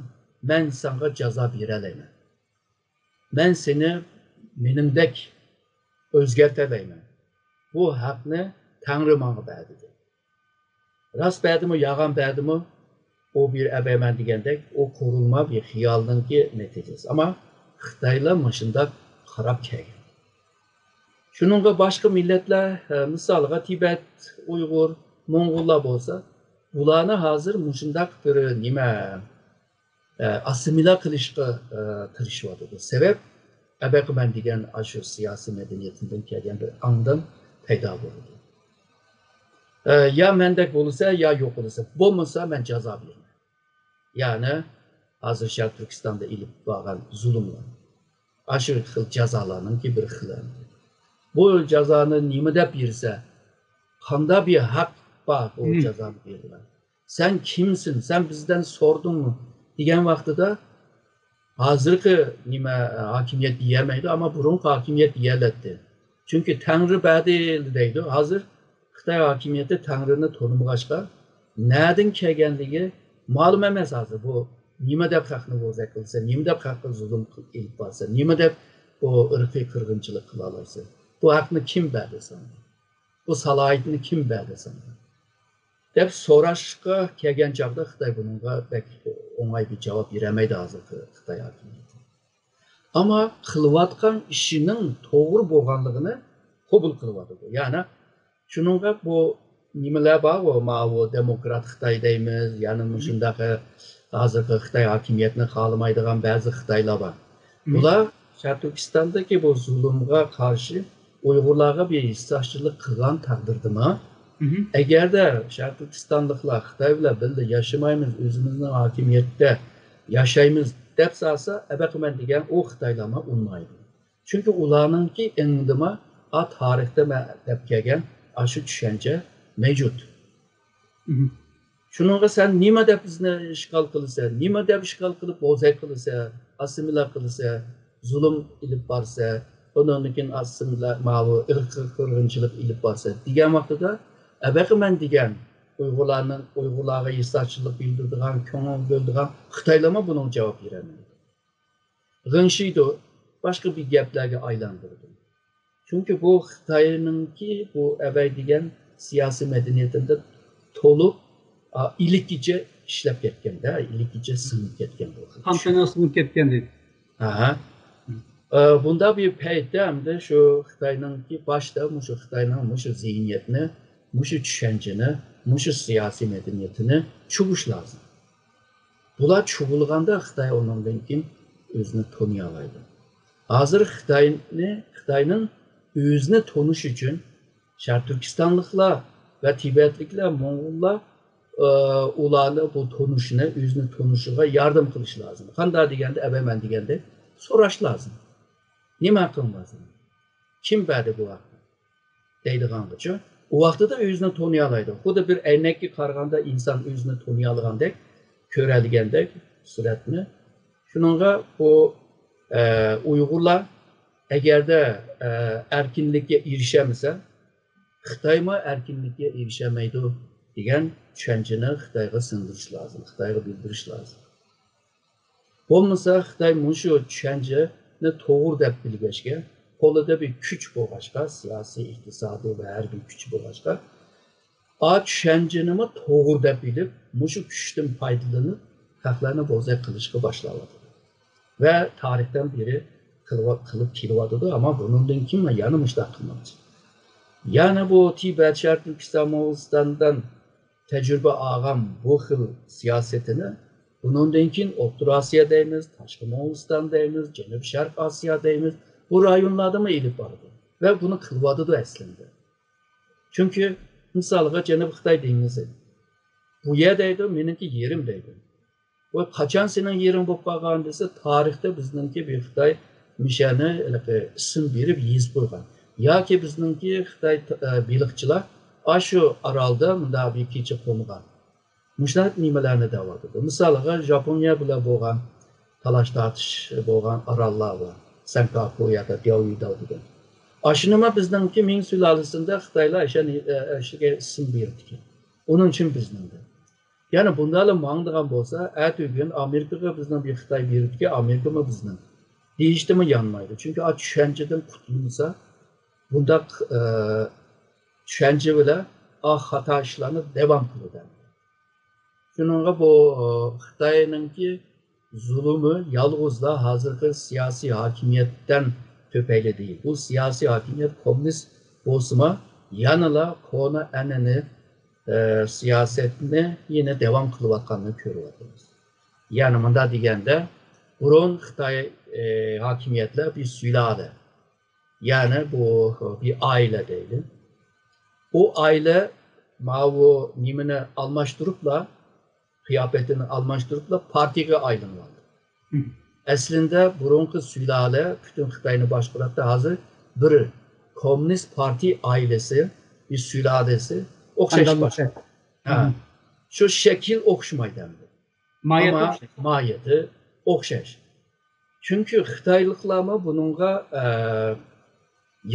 مەن ساڭا جازا بېرەلەيمەن. مەن سېنى مېنىڭدەك ئۆزگەرتەلەيمەن. بۇ ھەقنى تەڭرى ماڭا بەردى، دېدى. راست بەردىمۇ، يالغان بەردىمۇ، ئۇ بىر ئەبەيمەن دېگەندەك، ئۇ قۇرۇلما بىر خىيالنىڭكى نەتىجىسى. ئەمما خىتايلار مۇشۇنداق قاراپ كەلگەن. شۇنىڭغا باشقا مىللەتلەر، ئە، مىسالغا تىبەت، ئۇيغۇر، موڭغۇللار بولسا، بۇلارنى ھازىر مۇشۇنداق بىر نېمە، ئە، ئاسسىمىلە قىلىشقا، ئە، تىرىشىۋاتىدۇ. سەۋەب، ئەبەقىمەن دېگەن ئاشۇ سىياسىي مەدەنىيىتىدىن كەلگەن بىر ئاڭدىن پەيدا بولىدۇ. ئە، يا مەندەك بولسا، يا يوقىلىسا، بولمىسا مەن جازا بېرىمەن. يەنى ھازىر شەرقىي تۈركىستاندا ئېلىپ بارغان زۇلۇملار، ئاشۇ خىل جازالارنىڭكى بىر خىلى. بۇ جازانى نېمە دەپ بېرسە، قانداق بىر ھەق بار بۇ جازانى بېرىدىغان؟ سەن كىمسەن؟ سەن بىزدىن سورىدىڭمۇ؟ دېگەن ۋاقتىدا ھازىرقى نېمە، ھاكىمىيەت دېيەلمەيدۇ، ئەمما بۇرۇنقى ھاكىمىيەت دېيەلەتتى. چۈنكى تەڭرى بەردى دەيدۇ. ھازىر خىتاي ھاكىمىيىتى تەڭرىنى تونۇمىغاچقا، نەدىن كەلگەنلىكى مەلۇم ئەمەس ھازىر. بۇ نېمە دەپ خەقنى بوزەك قىلسا، نېمە دەپ خەققە زۇلۇم قىل-، ئېلىپ بارسا، نېمە دەپ بۇ ئىرقىي قىرغىنچىلىق قىلالايسەن؟ بۇ ھەقنى كىم بەردى ساڭا؟ بۇ سالاھىيەتنى كىم بەردى ساڭا؟ دەپ سوراشقا كەلگەن چاغدا خىتاي بۇنىڭغا بەك ئوڭاي بىر جاۋاب بېرەلمەيدۇ ھازىرقى خىتاي ھاكىمىيىتى. ئەمما قىلىۋاتقان ئىشىنىڭ توغرا بولغانلىقىنى قوبۇل قىلىۋاتىدۇ. يەنى شۇنىڭغا بۇ نېمىلەر بارغۇ، ماۋۇ دېموكرات خىتاي دەيمىز، يەنى مۇشۇنداق ھازىرقى خىتاي ھاكىمىيەتنى خالىمايدىغان بەزى خىتايلار بار. بۇلار شەرقىي تۈركىستاندىكى بۇ زۇلۇمغا قارشى ئۇيغۇرلارغا بىر ھېسداشچىلىق قىلغان تەقدىردىمۇ، ئەگەردە شەرقىي تۈركىستانلىقلار خىتاي بىلەن بىللە ياشىمايمىز، ئۆزىمىزنىڭ ھاكىمىيىتىدە ياشايمىز دەپ سالسا، ئەبەقىمەن دېگەن ئۇ خىتايلارمۇ ئۇنىمايدۇ. چۈنكى ئۇلارنىڭكى ئېڭىدىمۇ، ئا، تارىختا مەن دەپ كەلگەن ئاشۇ چۈشەنچە مەۋجۇت. شۇنىڭغا سەن نېمە دەپ بىزنى ئىشغال قىلىسەن؟ نېمە دەپ ئىشغال قىلىپ بوزەك قىلىسەن؟ ئاسسىمىلە قىلىسەن؟ زۇلۇم ئېلىپ بارسەن؟ ئۇنىڭدىن كېيىن ئاسسىمىلە، ماۋۇ ئىرقىي قىرغىنچىلىق ئېلىپ بارسەن دېگەن ۋاقتىدا، ئەبەقىمەن دېگەن ئۇيغۇرلارنىڭ، ئۇيغۇرلارغا ھېسداشچىلىق بىلدۈرىدىغان، كۆڭۈل بۆلىدىغان خىتايلارمۇ بۇنىڭغا جاۋاب بېرەلمەيدۇ. غىڭشىيدۇ، باشقا بىر گەپلەرگە ئايلاندۇرىدۇ. چۈنكى بۇ خىتاينىڭكى بۇ ئەبەي دېگەن سىياسىي مەدەنىيىتىدە تولۇپ، ئا، ئىلىككىچە ئىشلەپ كەتكەندە، ئىلىككىچە سىڭىپ كەتكەن بۇ خىل. قان تېنىغا سىڭىپ كەتكەندەك. ئاھا. ئا، بۇنداق بىر پەيتتە ئەمدى شۇ خىتاينىڭكى باشتا مۇشۇ خىتاينىڭ مۇشۇ زېھنىيەتنى مۇشۇ چۈشەنچىنى، مۇشۇ سىياسىي مەدەنىيىتىنى چۈشۈرۈش لازىم. بۇلار چۈشۈرۈلگەندە خىتاي ئۇنىڭدىن كېيىن ئۆزىنى تونۇيالايدۇ. ھازىر خىتاينى، خىتاينىڭ ئۆزىنى تونۇشى ئۈچۈن شەرقىي تۈركىستانلىقلار ۋە تىبەتلىكلەر، موڭغۇللار، ئە، ئۇلارنى بۇ تونۇشنى، ئۆزىنى تونۇشىغا ياردەم قىلىش لازىم. قانداق دېگەندە، ئەۋەل مەن دېگەندەك سوراش لازىم. نېمە ھەققىڭ بار سېنىڭ؟ كىم بەردى بۇ ھەقنى؟ دەيدىغانغىچە، ئۇ ۋاقتىدا ئۆزىنى تونۇيالايدۇ. خۇددى بىر ئەينەككە قارىغاندا ئىنسان ئۆزىنى تونۇيالىغاندەك، كۆرەلىگەندەك سۈرەتنى. شۇنىڭغا بۇ، ئە، ئۇيغۇرلار ئەگەردە، ئە، ئەركىنلىككە ئېرىشەلمىسە، خىتايمۇ ئەركىنلىككە ئېرىشەلمەيدۇ دېگەن چۈشەنچىنى خىتايغا سىڭدۈرۈش لازىم، خىتايغا بىلدۈرۈش لازىم. بولمىسا خىتاي مۇشۇ چۈشەنچىنى توغرا دەپ بىلگەچكە، قولىدا بىر كۈچ بولغاچقا، سىياسىي، ئىقتىسادىي ۋە ھەربىي كۈچ بولغاچقا، ئا چۈشەنچىنىمۇ توغرا دەپ بىلىپ، مۇشۇ كۈچتىن پايدىلىنىپ، خەقلەرنى بوزەك قىلىشقا باشلاۋاتىدۇ. ۋە تارىختىن بېرى قىلىۋا-، قىلىپ كېلىۋاتىدۇ، ئەمما بۇنىڭدىن كېيىن يەنە مۇشۇنداق قىلماقچى. يەنە بۇ تىبەت، شەرقىي تۈركىستان، موڭغۇلىستاندىن تەجرىبە ئالغان بۇ خىل سىياسىتىنى بۇنىڭدىن كېيىن ئوتتۇرا ئاسىيا دەيمىز، تاشقى موڭغۇلىستان دەيمىز، جەنۇب شەرق ئاسىيا دەيمىز، بۇ رايونلاردىمۇ ئېلىپ بارىدۇ. ۋە بۇنى قىلىۋاتىدۇ ئەسلىندە. چۈنكى مىسالغا جەنۇبىي خىتاي دېڭىزى. بۇ يەر دەيدۇ، مېنىڭكى يېرىم دەيدۇ. ۋە قاچان سېنىڭ يېرىڭ بولۇپ قالغان دېسە، تارىختا بىزنىڭكى بىر خىتاي مىشەنى ھېلىقى ئىسىم بېرىپ يېزىپ قويغان. ياكى بىزنىڭكى خىتاي، ئە، بېلىقچىلار ئاشۇ ئارالدا مۇنداق بىر كېچە قونغان. مۇشۇنداق نېمىلەرنى دەۋاتىدۇ. مىسالغا، ژاپونىيە بىلەن بولغان تالاش-تارتىش بولغان ئاراللار بار. سەنكاكۇ ياكى دياۋيۇداۋ دېگەن. ئاشۇنىمۇ بىزنىڭكى مىڭ سۇلالىسىدە خىتايلار ئاشۇ، ئاشۇگە ئىسىم بېرىپتىكەن. ئۇنىڭ ئۈچۈن بىزنىڭدە. يەنى بۇنداقلا ماڭىدىغان بولسا، ئەتىگۈن ئامېرىكىغا بىزنىڭ بىر خىتاي بېرىدىكەن، ئامېرىكىمۇ بىزنىڭ دېيىشتىمۇ يانمايدۇ. چۈنكى ئا چۈشەنچىدىن قۇتۇلمىسا، بۇنداق، ئە، چۈشەنچە بىلەن ئا خاتا ئىشلارنى داۋام قىلىدۇ. شۇنىڭغا بۇ، ئە، خىتاينىڭكى زۇلۇمى يالغۇزلا ھازىرقى سىياسىي ھاكىمىيەتتىن تۈپەيلى دېيىل. بۇ سىياسىي ھاكىمىيەت كوممۇنىست بولسىمۇ، يەنىلا كونا ئەنئەنە، ئە، سىياسەتنى يەنە داۋام قىلىۋاتقانلىقىنى كۆرۈۋاتىمىز. يەنى مۇنداق دېگەندە، بۇرۇن خىتاي، ئە، ھاكىمىيەتلەر بىر سۇلالە، يەنى بۇ بىر ئائىلە دەيلى. ئۇ ئائىلە ماۋۇ نېمىنى ئالماشتۇرۇپلا، قىياپىتىنى ئالماشتۇرۇپلا پارتىيىگە ئايلىنىۋالدى. مم. ئەسلىندە بۇرۇنقى سۇلالە پۈتۈن خىتاينى باشقۇراتتى، ھازىر بىر كوممۇنىست پارتىيە ئائىلىسى، بىر سۇلالىسى ئوخشاش قانداق باشقۇرىدۇ. ھە. مم. شۇ شەكىل ئوخشىمايدۇ ئەمدى. ماھىيەتى ئەمما ئوخشاش. ماھىيىتى ئوخشاش. چۈنكى خىتايلىقلارمۇ بۇنىڭغا، ئە،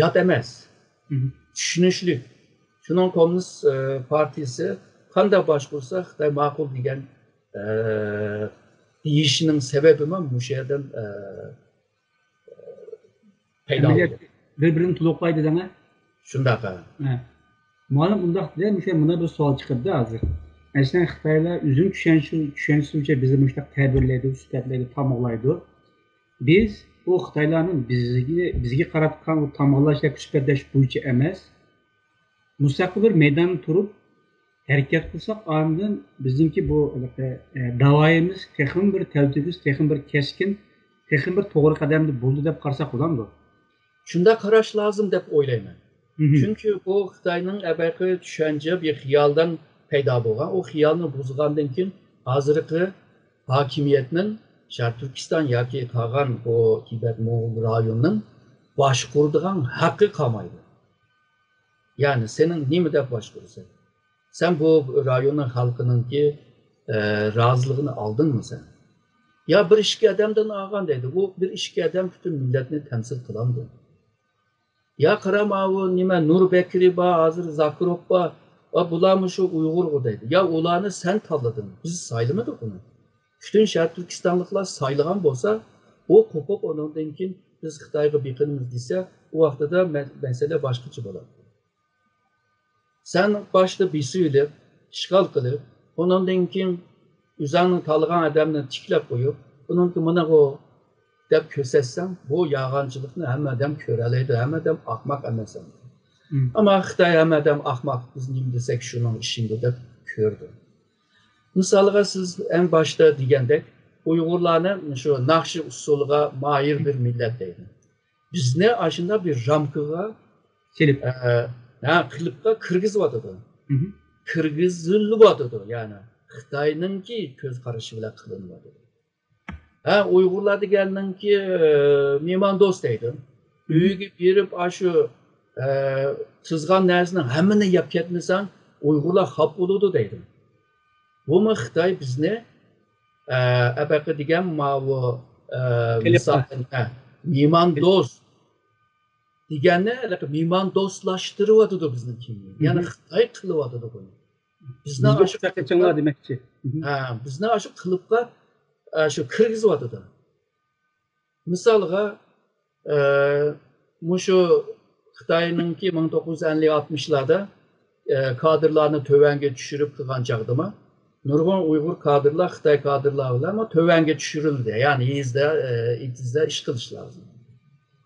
يات ئەمەس. مم. چۈشىنىشلىك. شۇنىڭ كوممۇنىست، ئە، پارتىيىسى قانداق باشقۇرسا خىتاي ماقۇل دېگەن، ئە، دېيىشىنىڭ سەۋەبىمۇ مۇشۇ يەردىن، ئە، پەيدا بولىدۇ. بىر-بىرىنى تولۇقلايدۇ دەڭە. شۇنداق، ھە. ھە. مۇئەللىم ئۇنداق دېدى، مۇشۇ مانا بىر سوئال چىقىدۇ ھازىر. مەسىلەن، خىتايلار ئۆزىنىڭ چۈشەنچىسى، چۈشەنچىسى بويىچە بىزنى مۇشۇنداق تەبىرلەيدۇ، سۈپەتلەيدۇ، تاماقلايدۇ. بىز ئۇ خىتايلارنىڭ بىزگە، بىزگە قاراتقان ئۇ تاماقلاش ياكى سۈپەتلەش بويىچە ئەمەس، مۇستەقىل بىر مەيداندا تۇرۇپ ھەرىكەت قىلساق، ئاندىن بىزنىڭكى بۇ، ھېلىقى، ئە، داۋايىمىز تېخىمۇ بىر تەلتۆكۈس، تېخىمۇ بىر كەسكىن، تېخىمۇ بىر توغرا قەدەمدە بولىدۇ دەپ قارىساق بولامدۇ؟ شۇنداق قاراش لازىم دەپ ئويلايمەن. مم. چۈنكى بۇ خىتاينىڭ ئەبەقى چۈشەنچە بىر خىيالدىن پەيدا بولغان. ئۇ خىيالنى بۇزغاندىن كېيىن ھازىرقى ھاكىمىيەتنىڭ شەرقىي تۈركىستان ياكى قالغان بۇ تىبەت موڭغۇل رايونىنىڭ باشقۇرىدىغان ھەققى قالمايدۇ. يەنى سېنىڭ نېمە دەپ باشقۇرىسەن؟ سەن بۇ رايوننىڭ خەلقىنىڭكى، ئە، رازىلىقىنى ئالدىڭمۇ سەن؟ يا بىر ئىككى ئادەمدىن ئالغان دەيدۇ. ئۇ بىر ئىككى ئادەم پۈتۈن مىللەتنى تەمسىل قىلامدۇ؟ يا قارا، ماۋۇ نېمە، نۇر بەكرى بار، ھازىر زاكىروف بار. ۋە بۇلارمۇ شۇ ئۇيغۇرغۇ دەيدۇ. يا ئۇلارنى سەن تاللىدىڭ، بىز سايلىمىدۇق ئۇنى. پۈتۈن شەرقىي تۈركىستانلىقلار سايلىغان بولسا، ئۇ قوپۇپ، ئۇنىڭدىن كېيىن بىز خىتايغا بېقىنىمىز دېسە، ئۇ ۋاقتىدا مە-، مەسىلە باشقىچە بولاتتى. سەن باشتا بېسىۋېلىپ، ئىشغال قىلىپ، ئۇنىڭدىن كېيىن ئۆزۈڭنى تاللىغان ئادەمنى تىكلەپ قويۇپ، ئۇنىڭكى مانا بۇ دەپ كۆرسەتسەڭ، بۇ يالغانچىلىقنى ھەممە ئادەم كۆرەلەيدۇ، ھەممە ئادەم ئاقماق ئەمەس ئەمدى. ئەمما خىتاي ھەممە ئادەم ئاخماق، بىز نېمە دېسەك شۇنىڭ ئىشىنى دەپ كۆردى. مىسالغا سىز ئەڭ باشتا دېگەندەك ئۇيغۇرلارنى شۇ ناخشا ئۇسسۇلىغا ماھىر بىر مىللەت دەيدۇ. بىزنى ئاشۇنداق بىر رامكىغا سېلىپ، ھە، قېلىپقا كىرگۈزۈۋاتىدۇ. كىرگۈزۈلۈۋاتىدۇ، يەنى خىتاينىڭكى كۆز قارىشى بىلەن قىلىنىۋاتىدۇ. ھە، ئۇيغۇرلار دېگەننىڭكى مېھماندوست دەيدۇ. ئۆيگە بېرىپ ئاشۇ تىزغان نەرسىنىڭ ھەممىنى يەپ كەتمىسەڭ ئۇيغۇرلار خاپا بولىدۇ دەيدۇ. بۇمۇ خىتاي بىزنى ئەبەقە دېگەن ماۋۇ مېھماندوست دېگەننى مېھماندوستلاشتۇرۇۋاتىدۇ بىزنىڭ كىملىكنى. يەنى خىتاي قىلىۋاتىدۇ بۇنى. بىزنى ئاشۇ قىلىپقا، ھە، بىزنى ئاشۇ قىلىپقا، ئە، شۇ كىرگۈزۈۋاتىدۇ. مىسالغا، ئە، مۇشۇ خىتاينىڭكى مىڭ توققۇز يۈز ئەللىك ئاتمىشلاردا، ئە، كادىرلارنى تۆۋەنگە چۈشۈرۈپ قىلغان چاغدىمۇ نۇرغۇن ئۇيغۇر كادىرلار خىتاي كادىرلار بىلەن تۆۋەنگە چۈشۈرۈلدى. يەنى يېزىدا، ئە، ئېتىزدا ئىش قىلىش لازىم.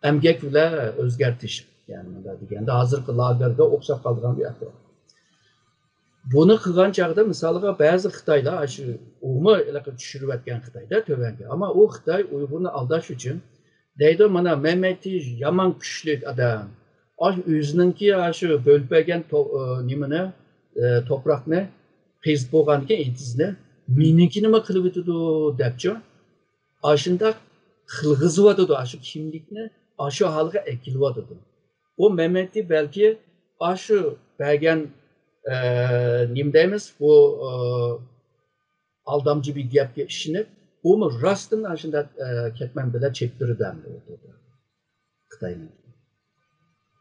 ئەمگەك بىلەن ئۆزگەرتىش. يەنى مۇنداق دېگەندە ھازىرقى لاگېرغا ئوخشاپ قالىدىغان بىر ئەھۋال. بۇنى قىلغان چاغدا مىسالغا بەزى خىتايلار، شۇ ئۇمۇ چۈشۈرۈۋەتكەن خىتايدا تۆۋەنگە. ئەمما ئۇ خىتاي ئۇيغۇرنى ئالداش ئۈچۈن دەيدۇ، مانا مەمەتى يامان كۈچلۈك ئادەم. ئاش ئۆزىنىڭكى ئاشۇ بۆلۈپ بەرگەن تو-، ئە، نېمىنى، ئە، توپراقنى قېزىپ بولغاندىكىن ئېتىزنى مېنىڭكىنىمۇ قىلىۋېتىدۇ دەپچۇ. ئاشۇنداق قىلغۇزۇۋاتىدۇ، ئاشۇ كىملىكنى ئاشۇ ھالغا ئەكېلىۋاتىدۇ. ئۇ مەمەتى بەلكى ئاشۇ بەرگەن، ئە، نېمە دەيمىز، بۇ، ئە، ئالدامچى بىر گەپكە ئىشىنىپ، ئۇمۇ راستتىن ئاشۇنداق، ئە، كەتمەن بىلەن چېپتۇرىدۇ ئەمدى ئوتتۇرىدا خىتاينىڭ.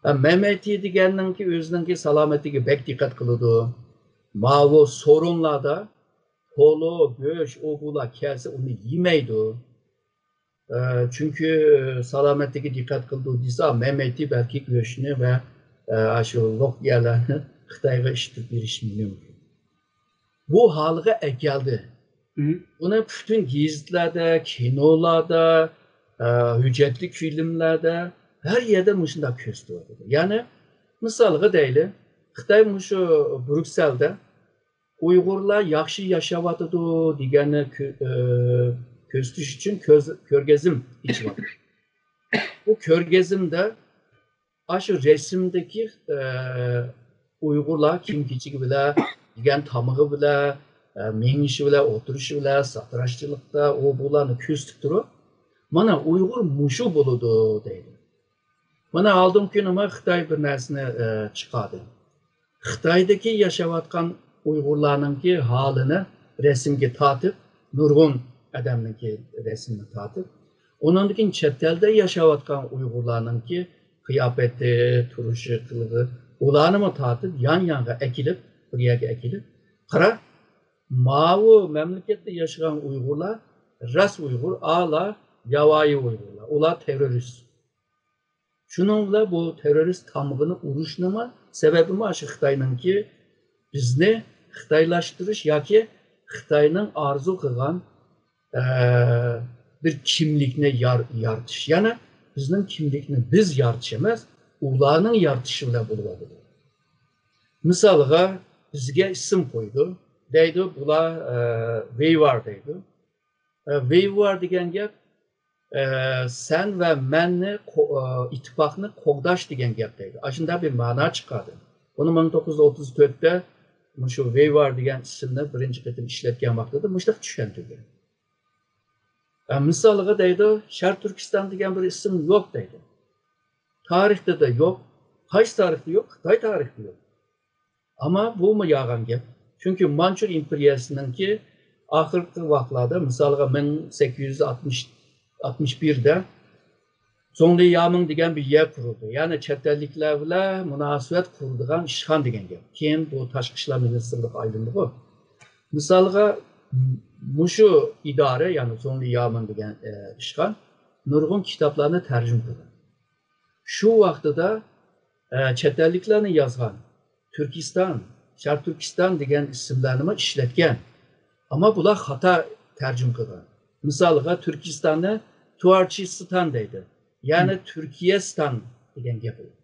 ھە، مەمەتى دېگەننىڭكى ئۆزىنىڭكى سالامەتلىكىگە بەك دىققەت قىلىدۇ. ماۋۇ سورۇنلاردا پولۇ، گۆش، ئۇ بۇلار كەلسە ئۇنى يېمەيدۇ. ئە، چۈنكى سالامەتلىكىگە دىققەت قىلىدۇ دېسە، مەمەتى بەلكى گۆشنى ۋە، ئە، شۇ لوق يەرلەرنى خىتايغا ئىشلىتىپ بېرىشى مۇمكىن. بۇ ھالغا ئەكەلدى. بۇنى پۈتۈن گېزىتلەردە، كىنولاردا، ئە، ھۆججەتلىك فىلىملەردە، ھەر يەردە مۇشۇنداق كۆرسىتىۋاتىدۇ. يەنى، مىسالغا دەيلى، خىتاي مۇشۇ بروكسەلدە ئۇيغۇرلار ياخشى ياشاۋاتىدۇ دېگەننى كۆ-، ئە، كۆرسىتىش ئۈچۈن كۆز-، كۆرگەزمە ئېچىۋاتىدۇ. بۇ كۆرگەزمىدە ئاشۇ رەسىمدىكى، ئە، ئۇيغۇرلار كىيىم-كېچىكى بىلەن، يېگەن تامىقى بىلەن، ئە، مېڭىشى بىلەن، ئولتۇرۇشى بىلەن، ساتىراشچىلىقتا ئۇ بۇلارنى كۆرسىتىپ تۇرۇپ، مانا ئۇيغۇر مۇشۇ بولىدۇ دەيدۇ. مانا ئالدىنقى كۈنىمۇ خىتاي بىر نەرسىنى، ئە، چىقاردى. خىتايدىكى ياشاۋاتقان ئۇيغۇرلارنىڭكى ھالىنى رەسىمگە تارتىپ، نۇرغۇن ئادەمنىڭكى رەسىمىنى تارتىپ، ئۇنىڭدىن كېيىن چەت ئەلدە ياشاۋاتقان ئۇيغۇرلارنىڭكى قىياپىتى، تۇرۇشى، قىلىقى، ئۇلارنىمۇ تارتىپ، يان-يانغا ئەكېلىپ، بىر يەرگە ئەكېلىپ، قارا، ماۋۇ مەملىكەتتە ياشىغان ئۇيغۇرلار راست ئۇيغۇر، ئالا ياۋايى ئۇيغۇرلار، ئۇلار تېررورىست. شۇنىڭ بىلەن بۇ تېررورىست تامغىنى ئۇرۇشنىمۇ سەۋەبىمۇ ئاشۇ خىتاينىڭكى بىزنى خىتايلاشتۇرۇش ياكى خىتاينىڭ ئارزۇ قىلغان، ئە، بىر كىملىكنى يار-، يارىتىش. يەنى بىزنىڭ كىملىكنى بىز يارىتىش ئەمەس، ئۇلارنىڭ يارىتىشى بىلەن بولۇۋاتىدۇ. مىسالغا، بىزگە ئىسىم قويىدۇ. دەيدۇ، بۇلار، ئە، ۋېيۋار دەيدۇ. ئە، ۋېيۋار دېگەن گەپ، ئە، سەن ۋە مەننى قو-، ئە، ئىتتىپاقنى قوغداش دېگەن گەپ دەيدۇ. ئاشۇنداق بىر مانا چىقاردى. بۇنى مىڭ توققۇز يۈز ئوتتۇز تۆتتە مۇشۇ ۋېيۋار دېگەن ئىسىمنى بىرىنچى قېتىم ئىشلەتكەن ۋاقتىدا مۇشۇنداق چۈشەندۈرگەن. ئە، مىسالغا دەيدۇ، شەرقىي تۈركىستان دېگەن بىر ئىسىم يوق دەيدۇ. تارىختا دا يوق. قايسى تارىختا يوق؟ خىتاي تارىختا يوق. ئەمما بۇمۇ يالغان گەپ. چۈنكى مانچۇ ئىمپېرىيەسىنىڭكى ئاخىرقى ۋاقىتلاردا، مىسالغا، مىڭ سەككىز يۈز ئاتمىش، ئاتمىش بىردە زۇڭلى يامىڭ دېگەن بىر يەر قۇرۇلدى. يەنى چەت ئەللىكلەر بىلەن مۇناسىۋەت قۇرىدىغان ئىشخان دېگەن گەپ. كېيىن بۇ تاشقى ئىشلار مىنىستىرلىقىغا ئايلىندىغۇ. مىسالغا، مۇشۇ ئىدارە، يەنى زۇڭلى يامىڭ دېگەن، ئە، ئىشخان نۇرغۇن كىتابلارنى تەرجىمە قىلغان. شۇ ۋاقتىدا، ئە، چەت ئەللىكلەرنى يازغان تۈركىستان، شەرقىي تۈركىستان دېگەن ئىسىملارنىمۇ ئىشلەتكەن. ئەمما بۇلار خاتا تەرجىمە قىلغان. مىسالغا، تۈركىستاننى تۇركىستان دەيدۇ. يەنى تۈركىيەستان دېگەن گەپ بولىدۇ.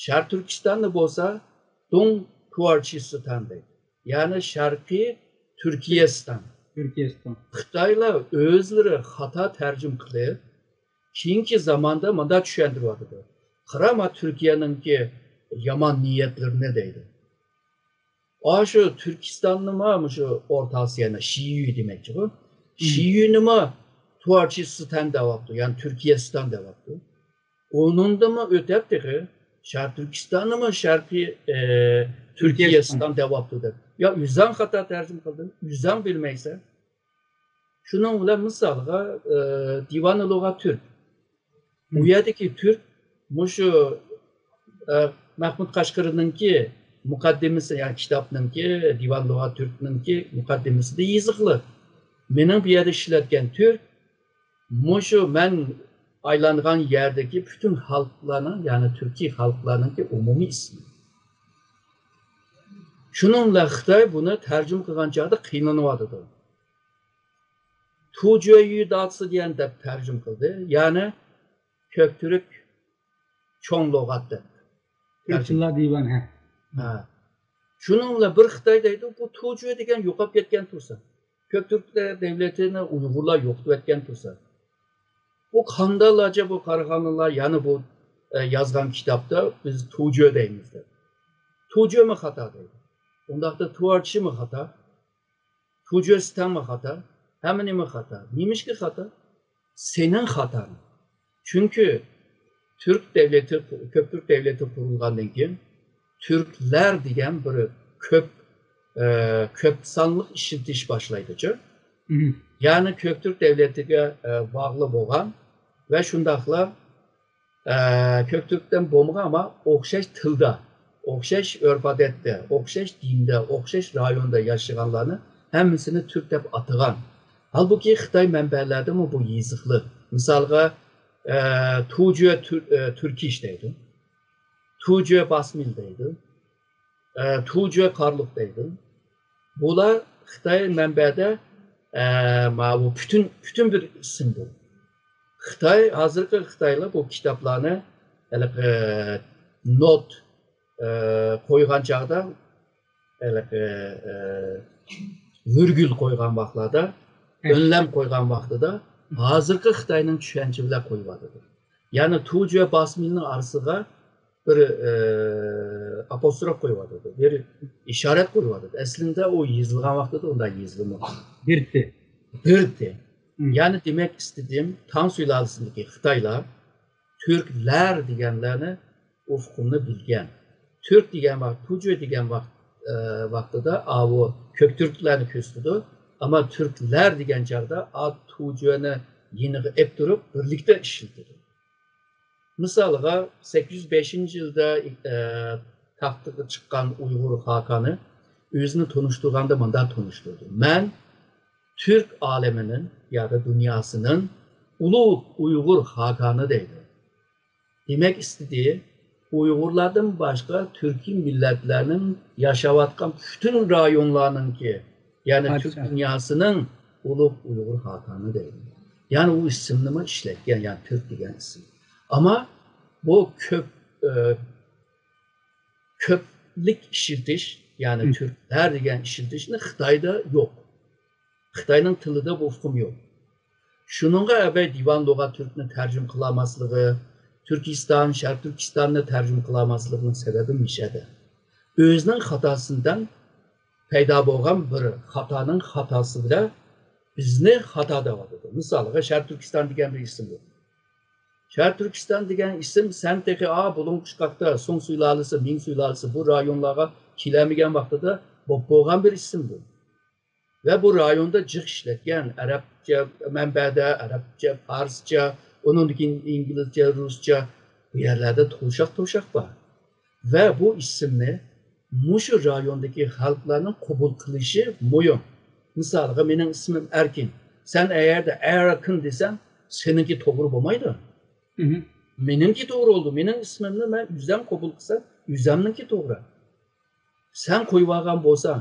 شەرقىي تۈركىستاننى بولسا دۇڭ تۇۋارچىستان دەيدۇ. يەنى شەرقىي تۈركىيەستان. تۈركىيەستان. خىتايلار ئۆزلىرى خاتا تەرجىمە قىلىپ، كېيىنكى زاماندا مۇنداق چۈشەندۈرۈۋاتىدۇ. قارا، ما تۈركىيەنىڭكى يامان نىيەتلىرىنى دەيدۇ. ئاشۇ تۈركىستاننىمۇ مۇشۇ ئورتا ئاسىيانى شىيۈ دېمەكچىغۇ. شىيۈنىمۇ تۇۋارچىستان دەۋاپتۇ، يەنى تۈركىيەستان دەۋاپتۇ. ئۇنىڭدىنمۇ ئۆتەپ تېخى شەرقىي تۈركىستاننىمۇ شەرقىي، ئە، تۈركىيەستان دەۋاپتۇ دەپ. يا ئۆزەڭ خاتا تەرجىمە قىلدىڭ، ئۆزەڭ بىلمەيسەن. شۇنىڭ بىلەن مىسالغا، ئە، دىۋانى لۇغەت تۈرك. ئۇ يەردىكى تۈرك مۇشۇ، ئە، مەھمۇد قەشقىرىنىڭكى مۇقەددىمىسى، يەنى كىتابنىڭكى، دىۋان لۇغەت تۈركنىڭكى مۇقەددىمىسىدە يېزىقلىق. مېنىڭ بۇ يەردە ئىشلەتكەن تۈرك مۇشۇ مەن ئايلانغان يەردىكى پۈتۈن خەلقلەرنىڭ، يەنى تۈركىي خەلقلەرنىڭكى ئومۇمىي ئىسمى. شۇنىڭ بىلەن خىتاي بۇنى تەرجىمە قىلغان چاغدا قىينىلىۋاتىدۇ. تۇجۆيۈ داتسى دېگەن دەپ تەرجىمە قىلدى. يەنى كۆكتۈرك چوڭ لۇغەت دەپ. تۈركلەر دىۋان، ھە. ھە. شۇنىڭ بىلەن بىر خىتاي دەيدۇ، بۇ تۇجۆ دېگەن يوقاپ كەتكەن تۇرسا، كۆكتۈركلەر دەۋلىتىنى ئۇيغۇرلار يوقىتىۋەتكەن تۇرسا، بۇ قانداقلارچە بۇ قاراخانىيلار يەنە بۇ، ئە، يازغان كىتابتا بىز تۇجۆ دەيمىز دەپ. تۇجۆمۇ خاتا دەيدۇ. ئۇنداقتا تۇۋارچىمۇ خاتا. تۇجۆستانمۇ خاتا، ھەممە نېمە خاتا. نېمىشقا خاتا؟ سېنىڭ خاتاڭ. چۈنكى تۈرك دەۋلىتى، كۆك تۈرك دەۋلىتى قۇرۇلغاندىن كېيىن، تۈركلەر دېگەن بىر كۆپ، ئە، كۆپ سانلىق ئىشلىتىش باشلايدۇچۇ. يەنى كۆك تۈرك دەۋلىتىگە، ئە، باغلىق بولغان ۋە شۇنداقلا ئە، كۆك تۈركتىن بولمىغان، ئەمما ئوخشاش تىلدا، ئوخشاش ئۆرپ-ئادەتتە، ئوخشاش دىندا، ئوخشاش رايوندا ياشىغانلارنى ھەممىسىنى تۈرك دەپ ئاتىغان. ھالبۇكى، خىتاي مەنبەلەردىمۇ بۇ يېزىقلىق. مىسالغا، ئە، تۇجۆ تۈر-، ئە، تۈركىش دەيدۇ. تۇجۆ باسمىل دەيدۇ. ئە، تۇجۆ قارلۇق دەيدۇ. بۇلار خىتاي مەنبەدە، ئە، ماۋۇ پۈتۈن، پۈتۈن بىر ئىسىم بۇ. خىتاي، ھازىرقى خىتايلار بۇ كىتابلارنى ھېلىقى نوت، ئە، قويغان چاغدا، ھېلىقى، ئە، ۋىرگۇل قويغان ۋاقىتلاردا، ئۈنلەم قويغان ۋاقتىدا ھازىرقى خىتاينىڭ چۈشەنچە بىلەن قويۇۋاتىدۇ. يەنى تۇجۆ باسمىلنىڭ ئارىسىغا بىر، ئە، ئاپوستروف قويۇۋاتىدۇ، بىر ئىشارەت قويۇۋاتىدۇ. ئەسلىندە ئۇ يېزىلغان ۋاقتىدا ئۇنداق يېزىلمىغان. بىرتى. بىرتى. يەنى دېمەك ئىستىدىم، تاڭ سۇلالىسىدىكى خىتايلار تۈركلەر دېگەنلەرنى ئۇقۇمنى بىلگەن. تۈرك دېگەن ۋاقىت، تۇجۆ دېگەن ۋاقىت، ئە، ۋاقتىدا ئاۋۇ كۆك تۈركلەرنى كۆرسىتىدۇ. ئەمما تۈركلەر دېگەن چاغدا ئا تۇجۆنى يېنىغا ئېلىپ تۇرۇپ، بىرلىكتە ئىشلىتىدۇ. مىسالغا، سەككىز يۈز بەشىنچى يىلدا، ئە، تەختكە چىققان ئۇيغۇر خاقانى ئۆزىنى تونۇشتۇرغاندا مۇنداق تونۇشتۇردى: مەن تۈرك ئالىمىنىڭ ياكى دۇنياسىنىڭ ئۇلۇغ ئۇيغۇر خاقانى دەيدۇ. دېمەك ئىستىدى، ئۇيغۇرلاردىن باشقا تۈركىي مىللەتلەرنىڭ ياشاۋاتقان پۈتۈن رايونلارنىڭكى، يەنى تۈرك دۇنياسىنىڭ ئۇلۇغ ئۇيغۇر خاقانى دەيدۇ. يەنى ئۇ ئىسىمنىمۇ ئىشلەتكەن، يەنى تۈرك دېگەن ئىسىم. ئەمما بۇ كۆپ، ئە، كۆپلۈك ئىشلىتىش، يەنى تۈركلەر دېگەن ئىشلىتىشنى خىتايدا يوق. خىتاينىڭ تىلىدا بۇ ئۇقۇم يوق. شۇنىڭغا ئەبەي دىۋان لۇغەت تۈركنى تەرجىمە قىلالماسلىقى، تۈركىستان، شەرقىي تۈركىستاننى تەرجىمە قىلالماسلىقىنىڭ سەۋەبى مىشەدە. ئۆزىنىڭ خاتاسىدىن پەيدا بولغان بىر خاتانىڭ خاتاسى بىلەن بىزنى خاتا دەۋاتىدۇ. مىسالغا، شەرقىي تۈركىستان دېگەن بىر ئىسىم بار. شەرقىي تۈركىستان دېگەن ئىسىم سەن تېخى، ئا، بۇلۇڭ قۇشقاقتا، سۇڭ سۇلالىسى، مىڭ سۇلالىسى بۇ رايونلارغا كېلەلمىگەن ۋاقتىدا بولۇپ بولغان بىر ئىسىم بۇ. ۋە بۇ رايوندا جىق ئىشلەتكەن، ئەرەبچە مەنبەدە، ئەرەبچە، پارسچە، ئۇنىڭدىن كېيىن ئىنگلىزچە، رۇسچە، بۇ يەرلەردە توشاق-توشاق بار. ۋە بۇ ئىسىمنى مۇشۇ رايوندىكى خەلقلەرنىڭ قوبۇل قىلىشى مۇھىم. مىسالغا، مېنىڭ ئىسمىم ئەركىن. سەن ئەگەردە ئەركىن دېسەڭ، سېنىڭكى توغرا بولمايدۇ. مېنىڭكى توغرا بولىدۇ. مېنىڭ ئىسمىمنى مەن ئۆزەم قوبۇل قىلسام، ئۆزەمنىڭكى توغرا. سەن قويۇۋالغان بولساڭ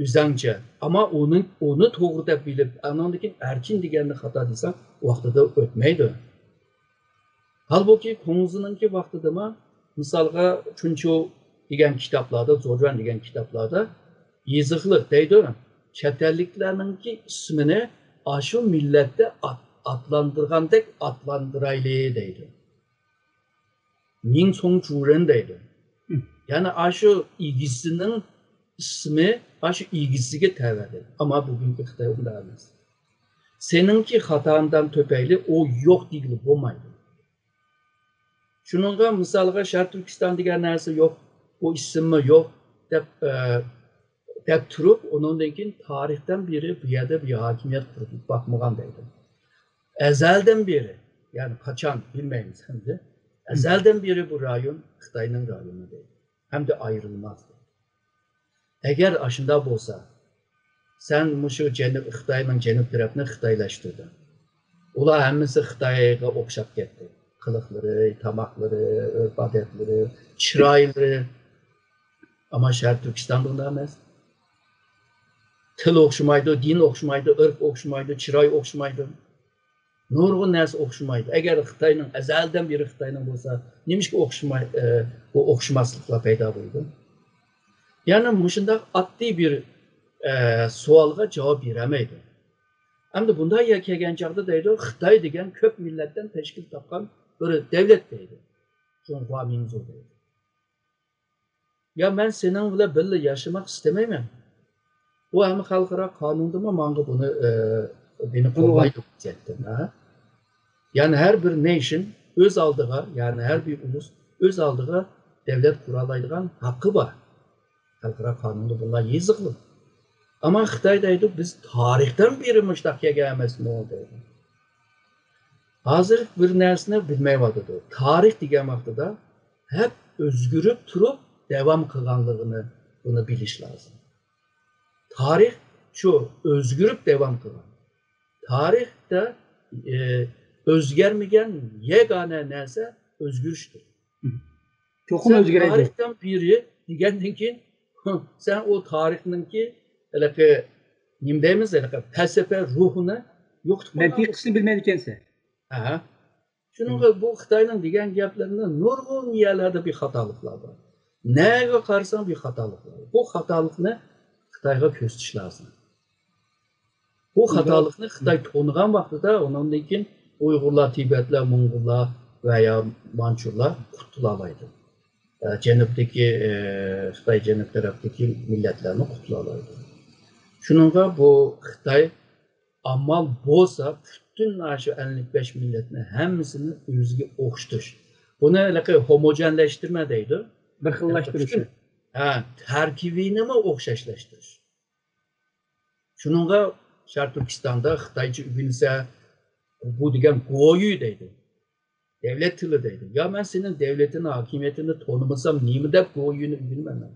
ئۆزەڭچە، ئەمما ئۇنى، ئۇنى توغرا دەپ بىلىپ، ئانىڭدىن كېيىن ئەركىن دېگەننى خاتا دېسەڭ، ۋاقتىدا ئۆتمەيدۇ. ھالبۇكى، كۇڭزىنىڭكى ۋاقتىدىمۇ مىسالغا، چۇنچۇ دېگەن كىتابلاردا، زوجۈەن دېگەن كىتابلاردا يېزىقلىق دەيدۇ، چەت ئەللىكلەرنىڭكى ئىسمىنى ئاشۇ مىللەتتە ئات-، ئاتلاندۇرغاندەك ئاتلاندۇرايلى دەيدۇ. نىڭ چوڭ چۇرېن دەيدۇ. يەنى ئاشۇ ئىگىسىنىڭ ئىسمى ئاشۇ ئىگىسىگە تەۋە دەيدۇ. ئەمما بۈگۈنكى خىتاي ئۇنداق ئەمەس. سېنىڭكى خاتاڭدىن تۈپەيلى ئۇ يوق دېگىلى بولمايدۇ. شۇنىڭغا مىسالغا شەرقىي تۈركىستان دېگەن نەرسە يوق، بۇ ئىسىممۇ يوق دەپ، ئە، دەپ تۇرۇپ، ئۇنىڭدىن كېيىن تارىختىن بېرى بۇ يەردە بىر ھاكىمىيەت قۇرۇلۇپ باقمىغان دەيدۇ. ئەزەلدىن بېرى، يەنى قاچان بىلمەيمىز ئەمدى. ئەزەلدىن بېرى بۇ رايون خىتاينىڭ رايونى دەيدۇ. ھەمدە ئايرىلماس دەيدۇ. ئەگەر ئاشۇنداق بولسا، سەن مۇشۇ جەنۇب، خىتاينىڭ جەنۇب تەرەپنى خىتايلاشتۇردۇڭ. ئۇلار ھەممىسى خىتايغا ئوخشاپ كەتتى. قىلىقلىرى، تاماقلىرى، ئۆرپ-ئادەتلىرى، چىرايلىرى. ئەمما شەرقىي تۈركىستاندا ئۇنداق ئەمەس. تىل ئوخشىمايدۇ، دىن ئوخشىمايدۇ، ئىرق ئوخشىمايدۇ، چىراي ئوخشىمايدۇ. نۇرغۇن نەرسە ئوخشىمايدۇ. ئەگەر خىتاينىڭ، ئەزەلدىن بېرى خىتاينىڭ بولسا، نېمىشقا ئوخشىماي-، ئە، بۇ ئوخشىماسلىقلار پەيدا بولىدۇ؟ يەنى مۇشۇنداق ئاددىي بىر، ئە، سوئالغا جاۋاب بېرەلمەيدۇ. ئەمدى بۇنداق يەرگە كەلگەن چاغدا دەيدۇ، خىتاي دېگەن كۆپ مىللەتتىن تەشكىل تاپقان بىر دەۋلەت دەيدۇ. جۇڭخۇا مىڭزۇ دەيدۇ. يا مەن سېنىڭ بىلەن بىللە ياشىماق ئىستىمەيمەن. بۇ ھەممە خەلقئارا قانۇندىمۇ ماڭا بۇنى، ئە، بۇنى قوللايدۇ ھۆججەتتىن، ھە؟ يەنى ھەر بىر نېيشن ئۆز ئالدىغا، يەنى ھەر بىر ئۇلۇس ئۆز ئالدىغا دەۋلەت قۇرالايدىغان ھەققى بار. خەلقئارا قانۇندا بۇلار يېزىقلىق. ئەمما خىتاي دەيدۇ، بىز تارىختىن بېرى مۇشۇنداق كەلگەن ئەمەسمۇ دەيدۇ. ھازىر بىر نەرسىنى بىلمەيۋاتىدۇ. تارىخ دېگەن ۋاقتىدا ھەپ ئۆزگىرىپ تۇرۇپ داۋام قىلغانلىقىنى بۇنى بىلىش لازىم. تارىخ شۇ ئۆزگىرىپ داۋام قىلغان. تارىختا، ئى، ئۆزگەرمىگەن يەگانە نەرسە ئۆزگىرىشتۇر. چوقۇم سەن ئۆزگىرەيدۇ. تارىختىن بېرى دېگەندىن كېيىن، سەن ئۇ تارىخنىڭكى ھېلىقى، نېمە دەيمىز، ھېلىقى پەلسەپە روھىنى يوقىتىپ قويغان. مەنتىقىسىنى بىلمەيدىكەنسەن. ئەھە. شۇنىڭغا بۇ خىتاينىڭ دېگەن گەپلىرىنى نۇرغۇن يەرلەردە بىر خاتالىقلار بار. نەگە قارىساڭ بىر خاتالىقلار بار. بۇ خاتالىقنى خىتايغا كۆرسىتىش لازىم. بۇ خاتالىقنى خىتاي تونۇغان ۋاقتىدا، ئۇنىڭدىن كېيىن ئۇيغۇرلار، تىبەتلەر، موڭغۇللار ۋە يا مانچۇلار قۇتۇلالايدۇ. ئە، جەنۇبتىكى، ئە، خىتاي جەنۇب تەرەپتىكى مىللەتلەرنى قۇتۇلالايدۇ. شۇنىڭغا بۇ خىتاي ئامال بولسا پۈتۈن ئاشۇ ئەللىك بەش مىللەتنى ھەممىسىنى ئۆزىگە ئوخشىتىش. بۇنى ھېلىقى ھوموجېنلەشتۈرمە دەيدۇ. بىر خىللاشتۇرۇش. پۈتۈن، ھە، تەركىبىنىمۇ ئوخشاشلاشتۇرۇش. شۇنىڭغا شەرقىي تۈركىستاندا خىتايچە ئۆگىنىسە، بۇ دېگەن گويۈ دەيدۇ. دەۋلەت تىلى دەيدۇ. يا مەن سېنىڭ دەۋلىتىنى، ھاكىمىيىتىنى تونۇمىسام، نېمە دەپ گويۈنى ئۆگىنىمەن مەن؟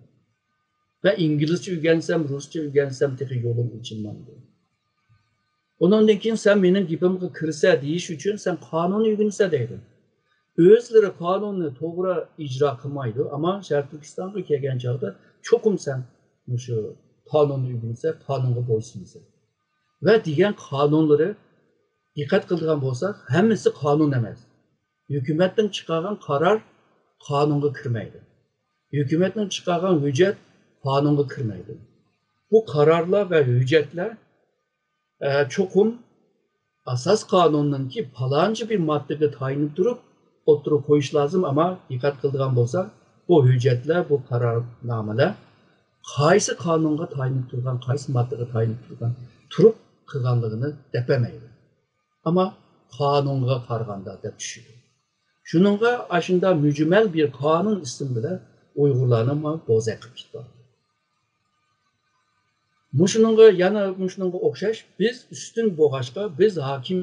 مەن ئىنگلىزچە ئۆگەنسەم، رۇسچە ئۆگەنسەم، تېخى يولۇم ئېچىلمامدۇ. ئۇنىڭدىن كېيىن سەن مېنىڭ گېپىمگە كىرسە دېيىش ئۈچۈن سەن قانۇن ئۆگىنىسە دەيدۇ. ئۆزلىرى قانۇننى توغرا ئىجرا قىلمايدۇ، ئەمما شەرقىي تۈركىستانغا كەلگەن چاغدا چوقۇم سەن مۇشۇ قانۇننى ئۆگىنىسە، قانۇنغا بويسۇنىسەن. ۋە دېگەن قانۇنلىرى دىققەت قىلىدىغان بولساق، ھەممىسى قانۇن ئەمەس. ھۆكۈمەتنىڭ چىقارغان قارار قانۇنغا كىرمەيدۇ. ھۆكۈمەتنىڭ چىقارغان ھۆججەت قانۇنغا كىرمەيدۇ. بۇ قارارلار ۋە ھۆججەتلەر، ئە، چوقۇم ئاساس قانۇننىڭكى پالانچە بىر ماددىگە تايىنىپ تۇرۇپ ئوتتۇرىغا قويۇش لازىم، ئەمما دىققەت قىلىدىغان بولساق، بۇ ھۆججەتلەر، بۇ قارارنامىلەر قايسى قانۇنغا تايىنىپ تۇرغان، قايسى ماددىغا تايىنىپ تۇرغان، تۇرۇپ قىلغانلىقىنى دەپەلمەيدۇ. ئەمما قانۇنغا قارىغاندا دەپ چۈشىدۇ. شۇنىڭغا ئاشۇنداق مۈجمەل بىر قانۇن ئىسمى بىلەن ئۇيغۇرلارنى ما بوزەك قىلىپ كېتىۋاتىدۇ. مۇشۇنىڭغا، يەنە مۇشۇنىڭغا ئوخشاش، بىز ئۈستۈن بولغاچقا، بىز ھاكىم،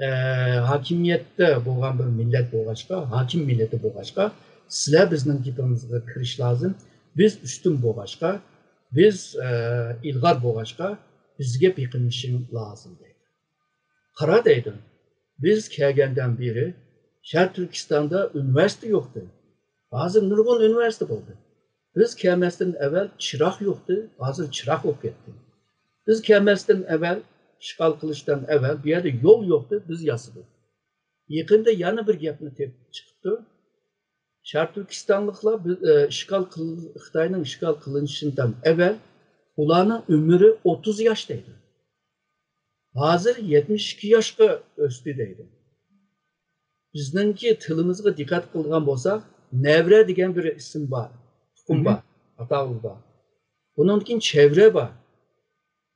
ئە، ھاكىمىيەتتە بولغان بىر مىللەت بولغاچقا، ھاكىم مىللىتى بولغاچقا، سىلەر بىزنىڭ گېپىمىزگە كىرىش لازىم. بىز ئۈستۈن بولغاچقا، بىز، ئە، ئىلغار بولغاچقا، بىزگە بېقىنىشىڭ لازىم دەيدۇ. قارا دەيدۇ، بىز كەلگەندىن بېرى شەرقىي تۈركىستاندا ئۇنىۋېرسىتېت يوقتى. ھازىر نۇرغۇن ئۇنىۋېرسىتېت بولدى. بىز كەلمەستىن ئەۋۋەل چىراغ يوقتى، ھازىر چىراغ بولۇپ كەتتى. بىز كەلمەستىن ئەۋۋەل، ئىشغال قىلىشتىن ئەۋۋەل بۇ يەردە يول يوقتى، بىز ياسىدۇق. يېقىندا يەنە بىر گەپنى تېپىپ چىقىپتۇ. شەرقىي تۈركىستانلىقلار بىز، ئە، ئىشغال قىل-، خىتاينىڭ ئىشغال قىلىنىشىدىن ئەۋۋەل ئۇلارنىڭ ئۆمرى ئوتتۇز ياش دەيدۇ. ھازىر يەتمىش ئىككى ياشقا ئۆستى دەيدۇ. بىزنىڭكى تىلىمىزغا دىققەت قىلغان بولساق، نەۋرە دېگەن بىر ئىسىم بار، ئۇقۇم بار، ئاتاۋۇل بار. بۇنىڭدىن كېيىن چەۋرە بار.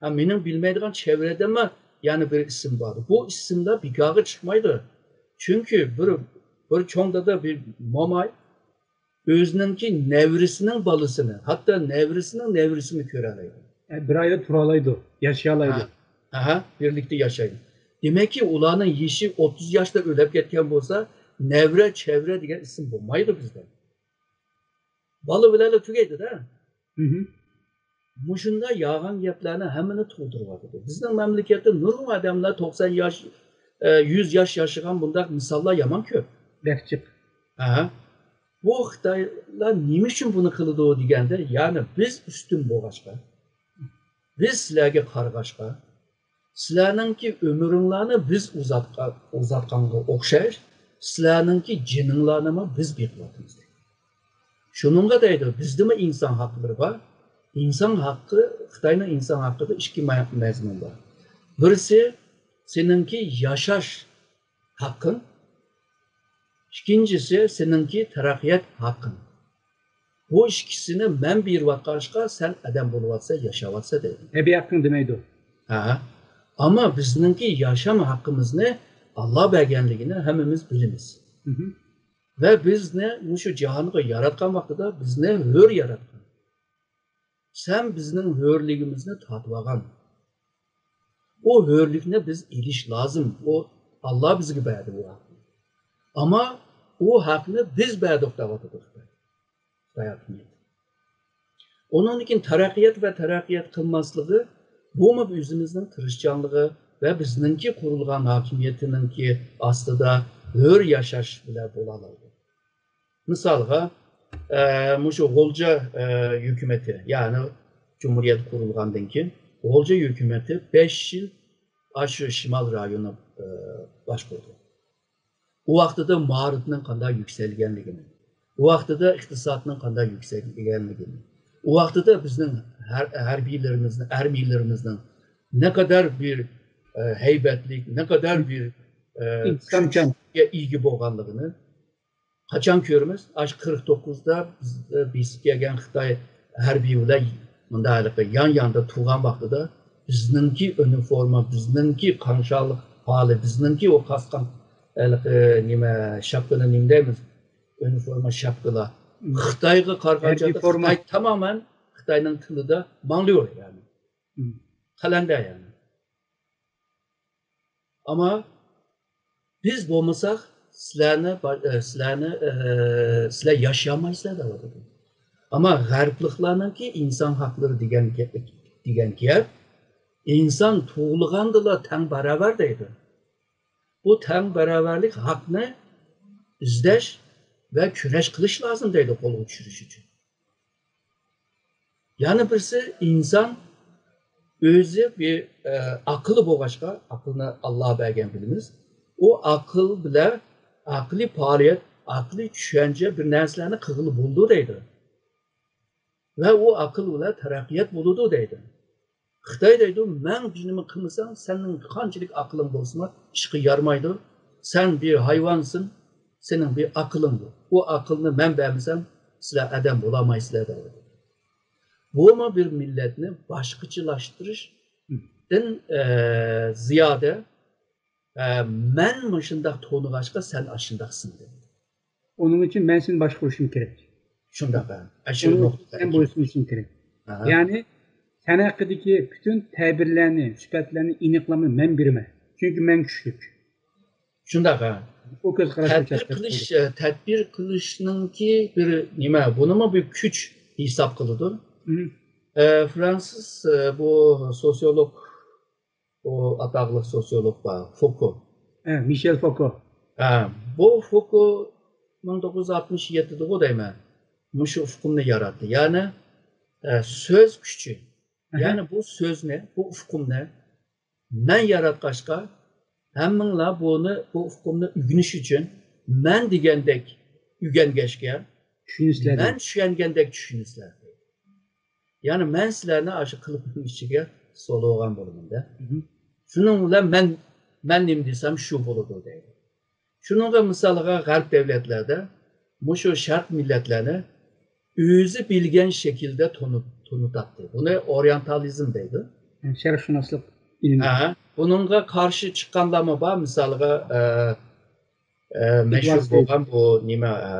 ھە، مېنىڭ بىلمەيدىغان چەۋرەدىنمۇ يەنە بىر ئىسىم بار. بۇ ئىسىملار بىكارغا چىقمايدۇ. چۈنكى بىر، بىر چوڭ دادا، بىر موماي ئۆزىنىڭكى نەۋرىسىنىڭ بالىسىنى، ھەتتا نەۋرىسىنىڭ نەۋرىسىنى كۆرەلەيدۇ. ئە، بىر ئايدا تۇرالايدۇ، ياشىيالايدۇ. ھە، ھە، بىرلىكتە ياشايدۇ. دېمەككى، ئۇلارنىڭ يېشى ئوتتۇز ياشتا ئۆلۈپ كەتكەن بولسا، نەۋرە، چەۋرە دېگەن ئىسىم بولمايدۇ بىزدە. بالا بىلەنلا تۈگەيدۇ-دە. مھم. مۇشۇنداق يالغان گەپلەرنى ھەممىنى تۇغدۇرۇۋاتىدۇ. بىزنىڭ مەملىكەتتە نۇرغۇن ئادەملەر توقسان ياش، ئە، يۈز ياش ياشىغان بۇنداق مىساللار يامان كۆپ. بەك جىق. ھە. بۇ خىتايلار نېمە ئۈچۈن بۇنى قىلىدۇ دېگەندە، يەنى بىز ئۈستۈن بولغاچقا، بىز سىلەرگە قارىغاچقا، سىلەرنىڭكى ئۆمرۈڭلارنى بىز ئۇزارتقا-، ئۇزارتقانغا ئوخشاش، سىلەرنىڭكى جېنىڭلارنىمۇ بىز بېقىۋاتىمىز دەيدۇ. شۇنىڭغا دەيدۇ، بىزدىمۇ ئىنسان ھەقلىرى بار. ئىنسان ھەققى، خىتاينىڭ ئىنسان ھەققىدە ئىككى مە-، مەزمۇن بار. بىرسى سېنىڭكى ياشاش ھەققىڭ، ئىككىنچىسى سېنىڭكى تەرەققىيات ھەققىڭ. بۇ ئىككىسىنى مەن بېرىۋاتقاچقا، سەن ئادەم بولۇۋاتسا، ياشاۋاتسا دەيدۇ. تەبىئىي ھەققىڭ دېمەيدۇ. ھە. ئەمما بىزنىڭكى ياشام ھەققىمىزنى ئاللا بەرگەنلىكىنى ھەممىمىز بىلىمىز. مھم. ۋە بىزنى مۇشۇ جاھانغا ياراتقان ۋاقتىدا بىزنى ھۆر ياراتقان. سەن بىزنىڭ ھۆرلۈكىمىزنى تارتىۋالغان. ئۇ ھۆرلۈكنى بىز ئېلىش لازىم. ئۇ ئاللا بىزگە بەردى ئۇ ھەقنى. ئەمما ئۇ ھەقنى بىز بەردۇق دەۋاتىدۇ خىتاي. خىتاي ھاكىمىيىتى. ئۇنىڭدىن كېيىن تەرەققىيات ۋە تەرەققىيات قىلماسلىقى، بۇمۇ ئۆزىمىزنىڭ تىرىشچانلىقى ۋە بىزنىڭكى قۇرۇلغان ھاكىمىيىتىنىڭكى ئاستىدا ھۆر ياشاش بىلەن بولالايدۇ. مىسالغا، ئە، مۇشۇ غۇلجا، ئە، ھۆكۈمىتى، يەنى جۇمھۇرىيەت قۇرۇلغاندىن كېيىن غۇلجا ھۆكۈمىتى بەش يىل ئاشۇ شىمال رايونى، ئە، باشقۇردى. ئۇ ۋاقتىدا مائارىپنىڭ قانداق يۈكسەلگەنلىكىنى، ئۇ ۋاقتىدا ئىقتىسادنىڭ قانداق يۈكسەلگەنلىكىنى، ئۇ ۋاقتىدا بىزنىڭ ھەر-، ھەربىيلىرىمىزنىڭ، ئارمىيىلىرىمىزنىڭ نەقەدەر بىر، ئە، ھەيبەتلىك، نەقەدەر بىر، ئە، ئىنتىزامچان. كۈچكە ئىگە بولغانلىقىنى قاچان كۆرىمىز؟ ئاشۇ قىرىق توققۇزدا بىز، بېسىپ كەلگەن خىتاي ھەربىيلەر مۇنداق ھېلىقى يان-ياندا تۇرغان ۋاقتىدا بىزنىڭكى ئۇنىفورما، بىزنىڭكى قاڭشارلىق پالى، بىزنىڭكى ئۇ قاسقان ھېلىقى نېمە، شاپكىنى نېمە دەيمىز؟ ئۇنىفورما شاپكىلار. مم. خىتايغا قارىغان ھەربىي چاغدا فورما. خىتاي تامامەن خىتاينىڭ تىلىدا ماڭليۇر يەنى. مم. قەلەندەر يەنى. ئەمما بىز بولمىساق، سىلەرنى با-، ئە، سىلەرنى، ئە، سىلەر ياشىيالمايسىلەر دەۋاتىدۇ. ئەمما غەربلىكلەرنىڭكى ئىنسان ھەقلىرى دېگەن گە-، دېگەن گەپ، ئىنسان تۇغۇلغاندىلا تەڭ باراۋەر دەيدۇ. بۇ تەڭ باراۋەرلىك ھەقنى ئىزدەش ۋە كۈرەش قىلىش لازىم دەيدۇ قولغا چۈشۈرۈش ئۈچۈن. يەنە بىرسى، ئىنسان ئۆزى بىر، ئە، ئەقىلى بولغاچقا، ئەقىلنى ئاللا بەرگەن بىلىمىز. ئۇ ئەقىل بىلەن ئەقلىي پائالىيەت، ئەقلىي چۈشەنچە بىر نەرسىلەرنى قىلغىلى بولىدۇ دەيدۇ. ۋە ئۇ ئەقىل بىلەن تەرەققىيات بولىدۇ دەيدۇ. خىتاي دەيدۇ، مەن دېگىنىمنى قىلمىساڭ، سەننىڭ قانچىلىك ئەقلىڭ بولسىمۇ ئىشقا يارىمايدۇ. سەن بىر ھايۋانسەن، سېنىڭ بىر ئەقلىڭ بار. ئۇ ئەقىلنى مەن بەرمىسەم، سىلەر ئادەم بولالمايسىلەر دەۋاتىدۇ. بۇمۇ بىر مىللەتنى باشقىچىلاشتۇرۇشتىن، ئە، زىيادە، ئە، مەن مۇشۇنداق تونۇغاچقا سەن ئاشۇنداقسەن دەيدۇ. ئۇنىڭ ئۈچۈن مەن سېنى باشقۇرۇشۇم كېرەك. شۇنداق، ھە. ئاشۇ ئۇنىڭ ئۈچۈن نۇقتا. سەن بويسۇنۇشۇڭ كېرەك. ئاھا. يەنى سەن ھەققىدىكى پۈتۈن تەبىرلەرنى، سۈپەتلەرنى، ئېنىقلامنى مەن بېرىمەن. چۈنكى مەن كۈچلۈك. شۇنداق، ھە. ئۇ كۆز قاراشنى تەدبىر قىلىش، ئە، تەدبىر قىلىشنىڭكى بىر نېمە، بۇنىمۇ بىر كۈچ ھېساب قىلىدۇ. مم. ئە، فرانسىز، ئە، بۇ سوسىيولوگ، بۇ ئاتاقلىق سوسىيولوگ بار، فوكو. ھە، مىشېل فوكو. ھە، بۇ فوكو مىڭ توققۇز يۈز ئاتمىش يەتتىدىغۇ دەيمەن، مۇشۇ ئۇقۇمنى ياراتتى. يەنى، ئە، سۆز كۈچى. ئەھە. يەنى بۇ سۆزنى، بۇ ئۇقۇمنى مەن ياراتقاچقا، ھەممىڭلار بۇنى، بۇ ئۇقۇمنى ئۆگىنىش ئۈچۈن مەن دېگەندەك ئۆگەنگەچكە، چۈشىنىسىلەر مەن دەيدۇ. چۈشەنگەندەك چۈشىنىسىلەر. يەنى مەن سىلەرنى ئاشۇ قېلىپنىڭ ئىچىگە سولىۋالغان بولىمەن-دە. مم. شۇنىڭ بىلەن مەن، مەن نېمە دېسەم شۇ بولىدۇ دەيدۇ. شۇنىڭغا مىسالغا غەرب دۆلەتلەردە مۇشۇ شەرق مىللەتلەرنى ئۆزى بىلگەن شەكىلدە تونۇ-، تونۇتاتتى. بۇنى ئورىيېنتالىزم دەيدۇ. شەرقشۇناسلىق ئىلمى. ھە، بۇنىڭغا قارشى چىققانلارمۇ بار. مىسالغا، ئە، ئە، مەشھۇر ئېدۋارد سېيد. بولغان بۇ نېمە، ئە،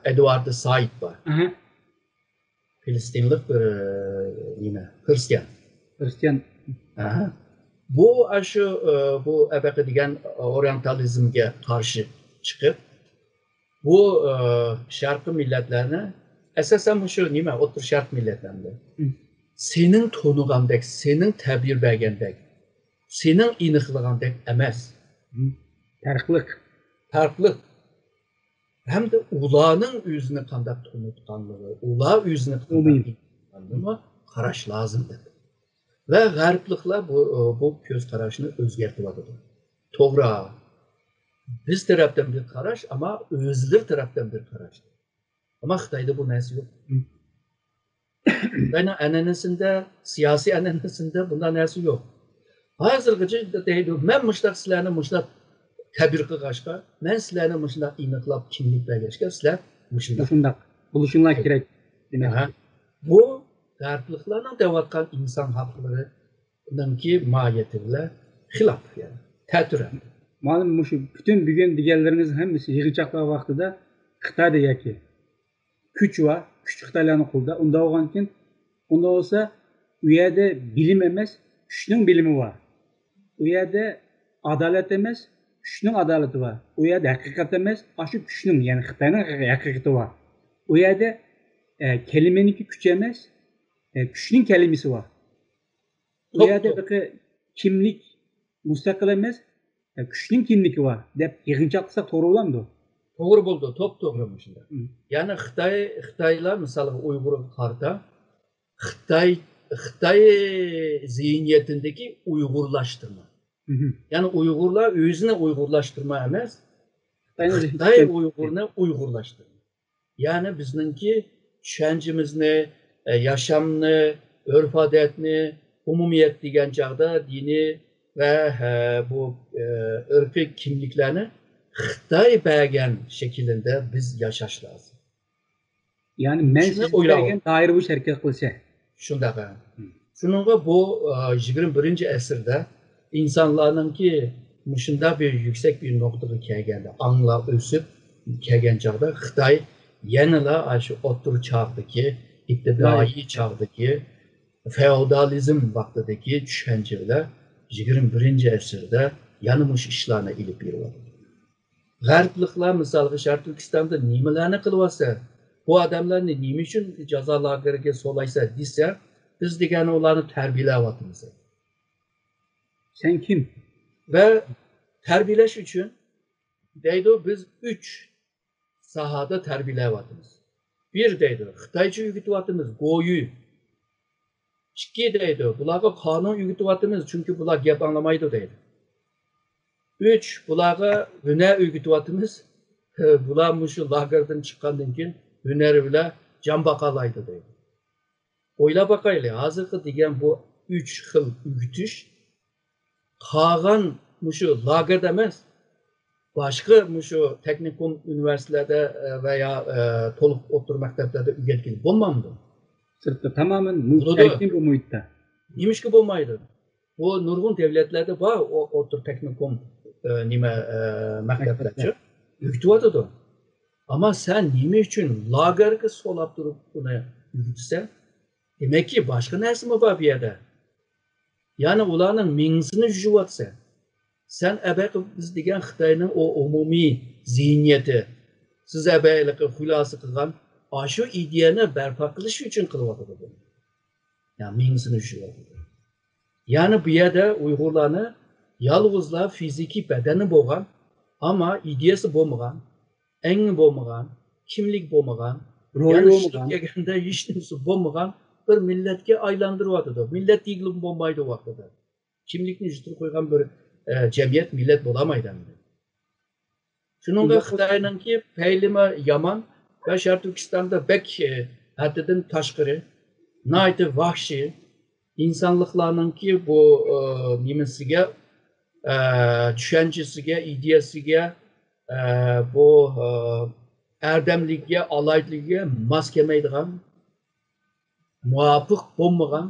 ئېدۋارد سايد بار. ئەھە. فىلىستىنلىق بىر، ئە، نېمە، خرىستىيان. خرىستىيان. ئەھە. بۇ ئاشۇ، ئە، بۇ ئەبەقە دېگەن ئورىيېنتالىزمگە قارشى چىقىپ، بۇ، ئە، شەرقىي مىللەتلەرنى، ئاساسەن مۇشۇ نېمە، ئوتتۇرا شەرق مىللەتلەرنى مم. سېنىڭ تونۇغاندەك، سېنىڭ تەبىر بەرگەندەك، سېنىڭ ئېنىقلىغاندەك ئەمەس. مم. پەرقلىق. پەرقلىق. ھەمدە ئۇلارنىڭ ئۆزىنى قانداق تونۇتقانلىقى، ئۇلار ئۆزىنى قانداق ئومۇم. تونۇتقانلىقىغا قاراش لازىم دەپ. ۋە غەربلىكلەر بۇ، بۇ كۆز قاراشنى ئۆزگەرتىۋاتىدۇ. توغرا. بىز تەرەپتىن بىر قاراش، ئەمما ئۆزلىرى تەرەپتىن بىر قاراش. ئەمما خىتايدا بۇ نەرسە يوق. مم. خىتاينىڭ ئەنئەنىسىندە، سىياسىي ئەنئەنىسىندە بۇنداق نەرسە يوق. ھازىرغىچە دەيدۇ، مەن مۇشۇنداق سىلەرنى مۇشۇنداق تەبىر قىلغاچقا، مەن سىلەرنى مۇشۇنداق ئېنىقلاپ كىملىك بەرگەچكە، سىلەر مۇشۇنداق. مۇشۇنداق بولۇشۇڭلار كېرەك دېمەك. ئەھە. بۇ غەربلىكلەرنىڭ دەۋاتقان ئىنسان ھەقلىرىنىڭكى ماھىيىتى بىلەن خىلاپ، يەنى تەتۈر. مانا مۇشۇ پۈتۈن بۈگۈن دېگەنلىرىڭىز ھەممىسى يىغىنچاقلار ۋاقتىدا خىتايدا ياكى كۈچ بار، كۈچ خىتايلارنىڭ قولىدا. ئۇنداق بولغانكىن، ئۇنداق بولسا ئۇ يەردە بىلىم ئەمەس، كۈچنىڭ بىلىمى بار. ئۇ يەردە ئادالەت ئەمەس، كۈچنىڭ ئادالىتى بار. ئۇ يەردە ھەقىقەت ئەمەس، ئاشۇ كۈچنىڭ، يەنى خىتاينىڭ ھەقىقىتى بار. ئۇ يەردە، ئە، كەلىمىنىڭكى كۈچى ئەمەس، ئە، كۈچنىڭ كەلىمىسى بار. ئۇ يەردە بىر كىملىك مۇستەقىل ئەمەس، ئە، كۈچنىڭ كىملىكى بار دەپ يىغىنچاق قىلساق توغرا بولامدۇ؟ توغرا بولىدۇ، توپتوغرا مۇشۇنداق. مم. يەنى خىتاي، خىتايلار مىسالغا ئۇيغۇرغا قارىتا، خىتاي، خىتاي زېھنىيىتىدىكى ئۇيغۇرلاشتۇرما. مم. يەنى ئۇيغۇرلار ئۆزىنى ئۇيغۇرلاشتۇرما ئەمەس، خىتاينىڭ خىتاي ئۇيغۇرنى ئۇيغۇرلاشتۇرما. يەنى بىزنىڭكى چۈشەنچىمىزنى، ئە، ياشامنى، ئۆرپ-ئادەتنى، ئومۇمىيەت دېگەن چاغدا دىنىي ۋە، ئە، بۇ، ئە، ئىرقىي كىملىكلەرنى خىتاي بەرگەن شەكلىدە بىز ياشاش لازىم. يەنى مەن شۇنى سىزگە ئويلاۋال. بەرگەن دائىرە بويىچە ھەرىكەت قىلسا. شۇنداق. شۇنىڭغا بۇ، ئە، يىگىرمە بىرىنچى ئەسىردە ئىنسانلارنىڭكى مۇشۇنداق بىر يۈكسەك بىر نۇقتىغا كەلگەندە، ئاڭلار ئۆسۈپ كەلگەن چاغدا خىتاي يەنىلا ئاشۇ ئوتتۇرا چاغدىكى، ئىپتىدائىي چاغدىكى، فېئودالىزم ۋاقتىدىكى چۈشەنچە بىلەن يىگىرمە بىرىنچى ئەسىردە يەنە مۇشۇ ئىشلارنى ئېلىپ بېرىۋاتىدۇ. غەربلىكلەر مىسالغا شەرقىي تۈركىستاندا نېمىلەرنى قىلىۋاتسا، بۇ ئادەملەرنى نېمە ئۈچۈن جازا لاگېرىگە سولايسا دېسە، بىز دېگەن ئۇلارنى تەربىيەلەۋاتىمىز. سەن كىم؟ ۋە تەربىيەلەش ئۈچۈن دەيدۇ، بىز ئۈچ ساھەدە تەربىيەلەۋاتىمىز. بىر دەيدۇ، خىتايچە ئۆگىتىۋاتىمىز، گويۈ. ئىككى دەيدۇ، بۇلارغا قانۇن ئۆگىتىۋاتىمىز، چۈنكى بۇلار گەپ ئاڭلىمايدۇ دەيدۇ. ئۈچ، بۇلارغا ھۈنەر ئۆگىتىۋاتىمىز، بۇلار مۇشۇ لاگېردىن چىققاندىن كېيىن ھۈنەر بىلەن جان باقالايدۇ دەيدۇ. ئويلاپ باقايلى، ھازىرقى دېگەن بۇ ئۈچ خىل ئۆگىتىش قالغان مۇشۇ لاگېردا ئەمەس، باشقا مۇشۇ تېخنىكوم ئۇنىۋېرسىتېتلەردە، ئە، ۋە يا، ئە، تولۇق ئوتتۇرا مەكتەپلەردە ئۆگەتكىلى بولمامدۇ؟ سىرتتا تامامەن بولىدۇ. بۇ مۇھىتتا. نېمىشقا بولمايدۇ؟ بۇ نۇرغۇن دۆلەتلەردە بار، ئو-، ئوتتۇرا تېخنىكوم، ئە، نېمە، ئە، مەكتەپلەرچۇ؟ ئۆگىتىۋاتىدۇ. ئەمما سەن نېمە ئۈچۈن لاگېرغا سولاپ تۇرۇپ ئۇنى ئۆگىتىسەن؟ دېمەككى، باشقا نەرسىمۇ بار بۇ يەردە. يەنى ئۇلارنىڭ مېڭىسىنى يۇيۇۋاتىسەن. سەن ئەبەقى بىز دېگەن خىتاينىڭ ئۇ ئومۇمىي زېھنىيىتى، سىز ئەبەقى خۇلاسە قىلغان ئاشۇ ئىدىيەنى بەرپا قىلىش ئۈچۈن قىلىۋاتىدۇ بۇنى. يا مېڭىسىنى يۇيۇۋاتىدۇ. يەنى بۇ يەردە ئۇيغۇرلارنى يالغۇزلا فىزىكىي بەدەنى بولغان، ئەمما ئىدىيەسى بولمىغان، ئەڭى بولمىغان، كىملىك بولمىغان، روھى يەنى بولمىغان. شۇنداق كەلگەندە ھېچنېمىسى بولمىغان بىر مىللەتكە ئايلاندۇرۇۋاتىدۇ. مىللەت دېگىلىمۇ بولمايدۇ ۋاقتىدا. كىملىكنى يۈزتۈرۈپ قويغان بىر، ئە، جەمئىيەت، مىللەت بولالمايدۇ ئەمدى. شۇنىڭغا خىتاينىڭكى پەيلىمۇ يامان ۋە شەرقىي تۈركىستاندا بەك، ئە، ھەددىدىن تاشقىرى، ناھايىتى ۋەھشىي، ئىنسانلىقلارنىڭكى بۇ، ئە، نېمىسىگە، ئە، چۈشەنچىسىگە، ئىدىيەسىگە، ئە، بۇ، ئە، ئەردەملىكىگە، ئالاھىدىلىكىگە ماس كەلمەيدىغان، مۇۋاپىق بولمىغان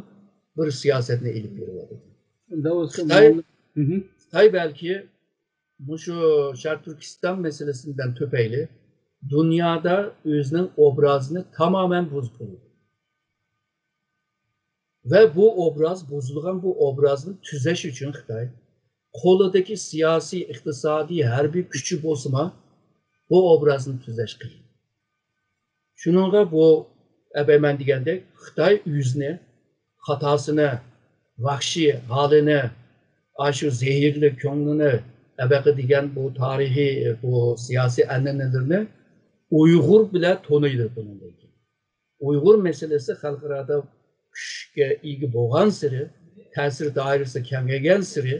بىر سىياسەتنى ئېلىپ بېرىۋاتىدۇ. خىتاي، خىتاي بەلكى مۇشۇ شەرقىي تۈركىستان مەسىلىسىدىن تۈپەيلى دۇنيادا ئۆزىنىڭ ئوبرازىنى تامامەن بۇزۇپ قويدى. ۋە بۇ ئوبراز، بۇزۇلغان بۇ ئوبرازنى تۈزەش ئۈچۈن خىتاي قولىدىكى سىياسىي، ئىقتىسادىي، ھەربىي كۈچى بولسىمۇ، بۇ ئوبرازنى تۈزەش قىيىن. شۇنىڭغا بۇ ئەبەيمەن دېگەندەك خىتاي ئۆزىنى، خاتاسىنى، ۋەھشىي ھالىنى، ئاشۇ زېھىرلىك كۆڭلىنى، ئەبەقە دېگەن بۇ تارىخىي، بۇ سىياسىي ئەنئەنىلىرىنى ئۇيغۇر بىلەن تونۇيدۇ بۇنىڭدىن كېيىن. ئۇيغۇر مەسىلىسى خەلقئارادا كۈچكە ئىگە بولغانسېرى، تەسىر دائىرىسى كېڭەيگەنسېرى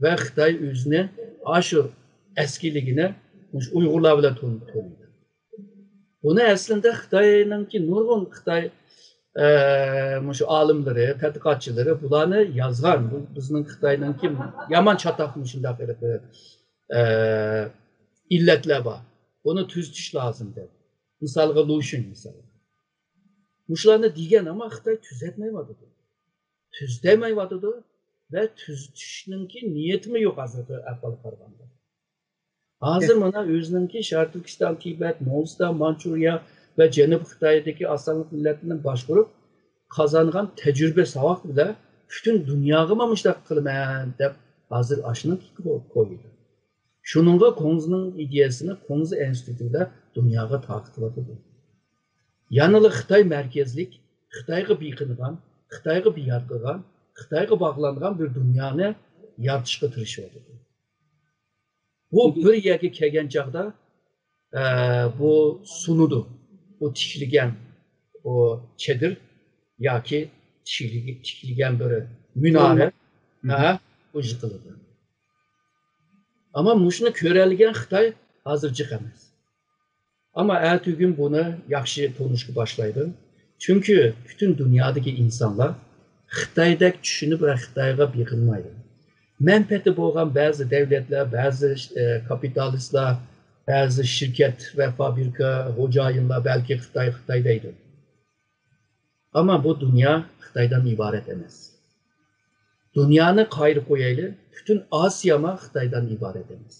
ۋە خىتاي ئۆزىنى ئاشۇ ئەسكىلىكىنى مۇشۇ ئۇيغۇرلار بىلەن تون-، تونۇيدۇ. بۇنى ئەسلىدە خىتاينىڭكى نۇرغۇن خىتاي، ئە، مۇشۇ ئالىملىرى، تەتقىقاتچىلىرى بۇلارنى يازغان. بۇ بىزنىڭ خىتاينىڭكى يامان چاتاق مۇشۇنداق قىلىپ، ئە، ئىللەتلەر بار. بۇنى تۈزىتىش لازىم دەپ. مىسالغا لۇشۈن مىسالى. مۇشۇلارنى دېگەن، ئەمما خىتاي تۈزەتمەيۋاتىدۇ. تۈزىتەلمەيۋاتىدۇ ۋە تۈزىتىشنىڭكى نىيىتىمۇ يوق ھازىرقى ئەھۋالغا قارىغاندا. ھازىر مانا ئۆزىنىڭكى شەرقىي تۈركىستان، تىبەت، موڭغۇلىستان، مانچۇرىيە ۋە جەنۇبىي خىتايدىكى ئاز سانلىق مىللەتلىرىنى باشقۇرۇپ قازانغان تەجرىبە ساۋاق بىلەن پۈتۈن دۇنياغا مانا مۇشۇنداق قىلىمەن دەپ ھازىر ئاشۇنى كويىدۇ. شۇنىڭغا كۇڭزىنىڭ ئىدىيەسىنى كۇڭزى ئىنستىتۇتى دۇنياغا تارقىتىۋاتىدۇ. يەنىلا خىتاي مەركەزلىك، خىتايغا بېقىنغان، خىتايغا بىئارقىغان، خىتايغا باغلانغان بىر دۇنيانى يارىتىشقا تىرىشىۋاتىدۇ. بۇ بىر يەرگە كەلگەن چاغدا، ئە، بۇ سۇنىدۇ. بۇ تىكلىگەن، بۇ چېدىر ياكى تىكلىگەن بىر مۇنارە، ھە، بۇ يىقىلىدۇ. ئەمما مۇشۇنى كۆرەلىگەن خىتاي ھازىر جىق ئەمەس. ئەمما ئەتىگۈن بۇنى ياخشى تونۇشقا باشلايدۇ. چۈنكى پۈتۈن دۇنيادىكى ئىنسانلار خىتايدەك چۈشىنىپ ۋە خىتايغا بېقىنمايدۇ. مەنپەئەتى بولغان بەزى دەۋلەتلەر، بەزى، ئە، كاپىتالىستلار، بەزى شىركەت ۋە فابرىكا خوجايىنلار بەلكى خىتاي، خىتاي دەيدۇ. ئەمما بۇ دۇنيا خىتايدىن ئىبارەت ئەمەس. دۇنيانى قايىل قويايلى، پۈتۈن ئاسىياما خىتايدىن ئىبارەت ئەمەس.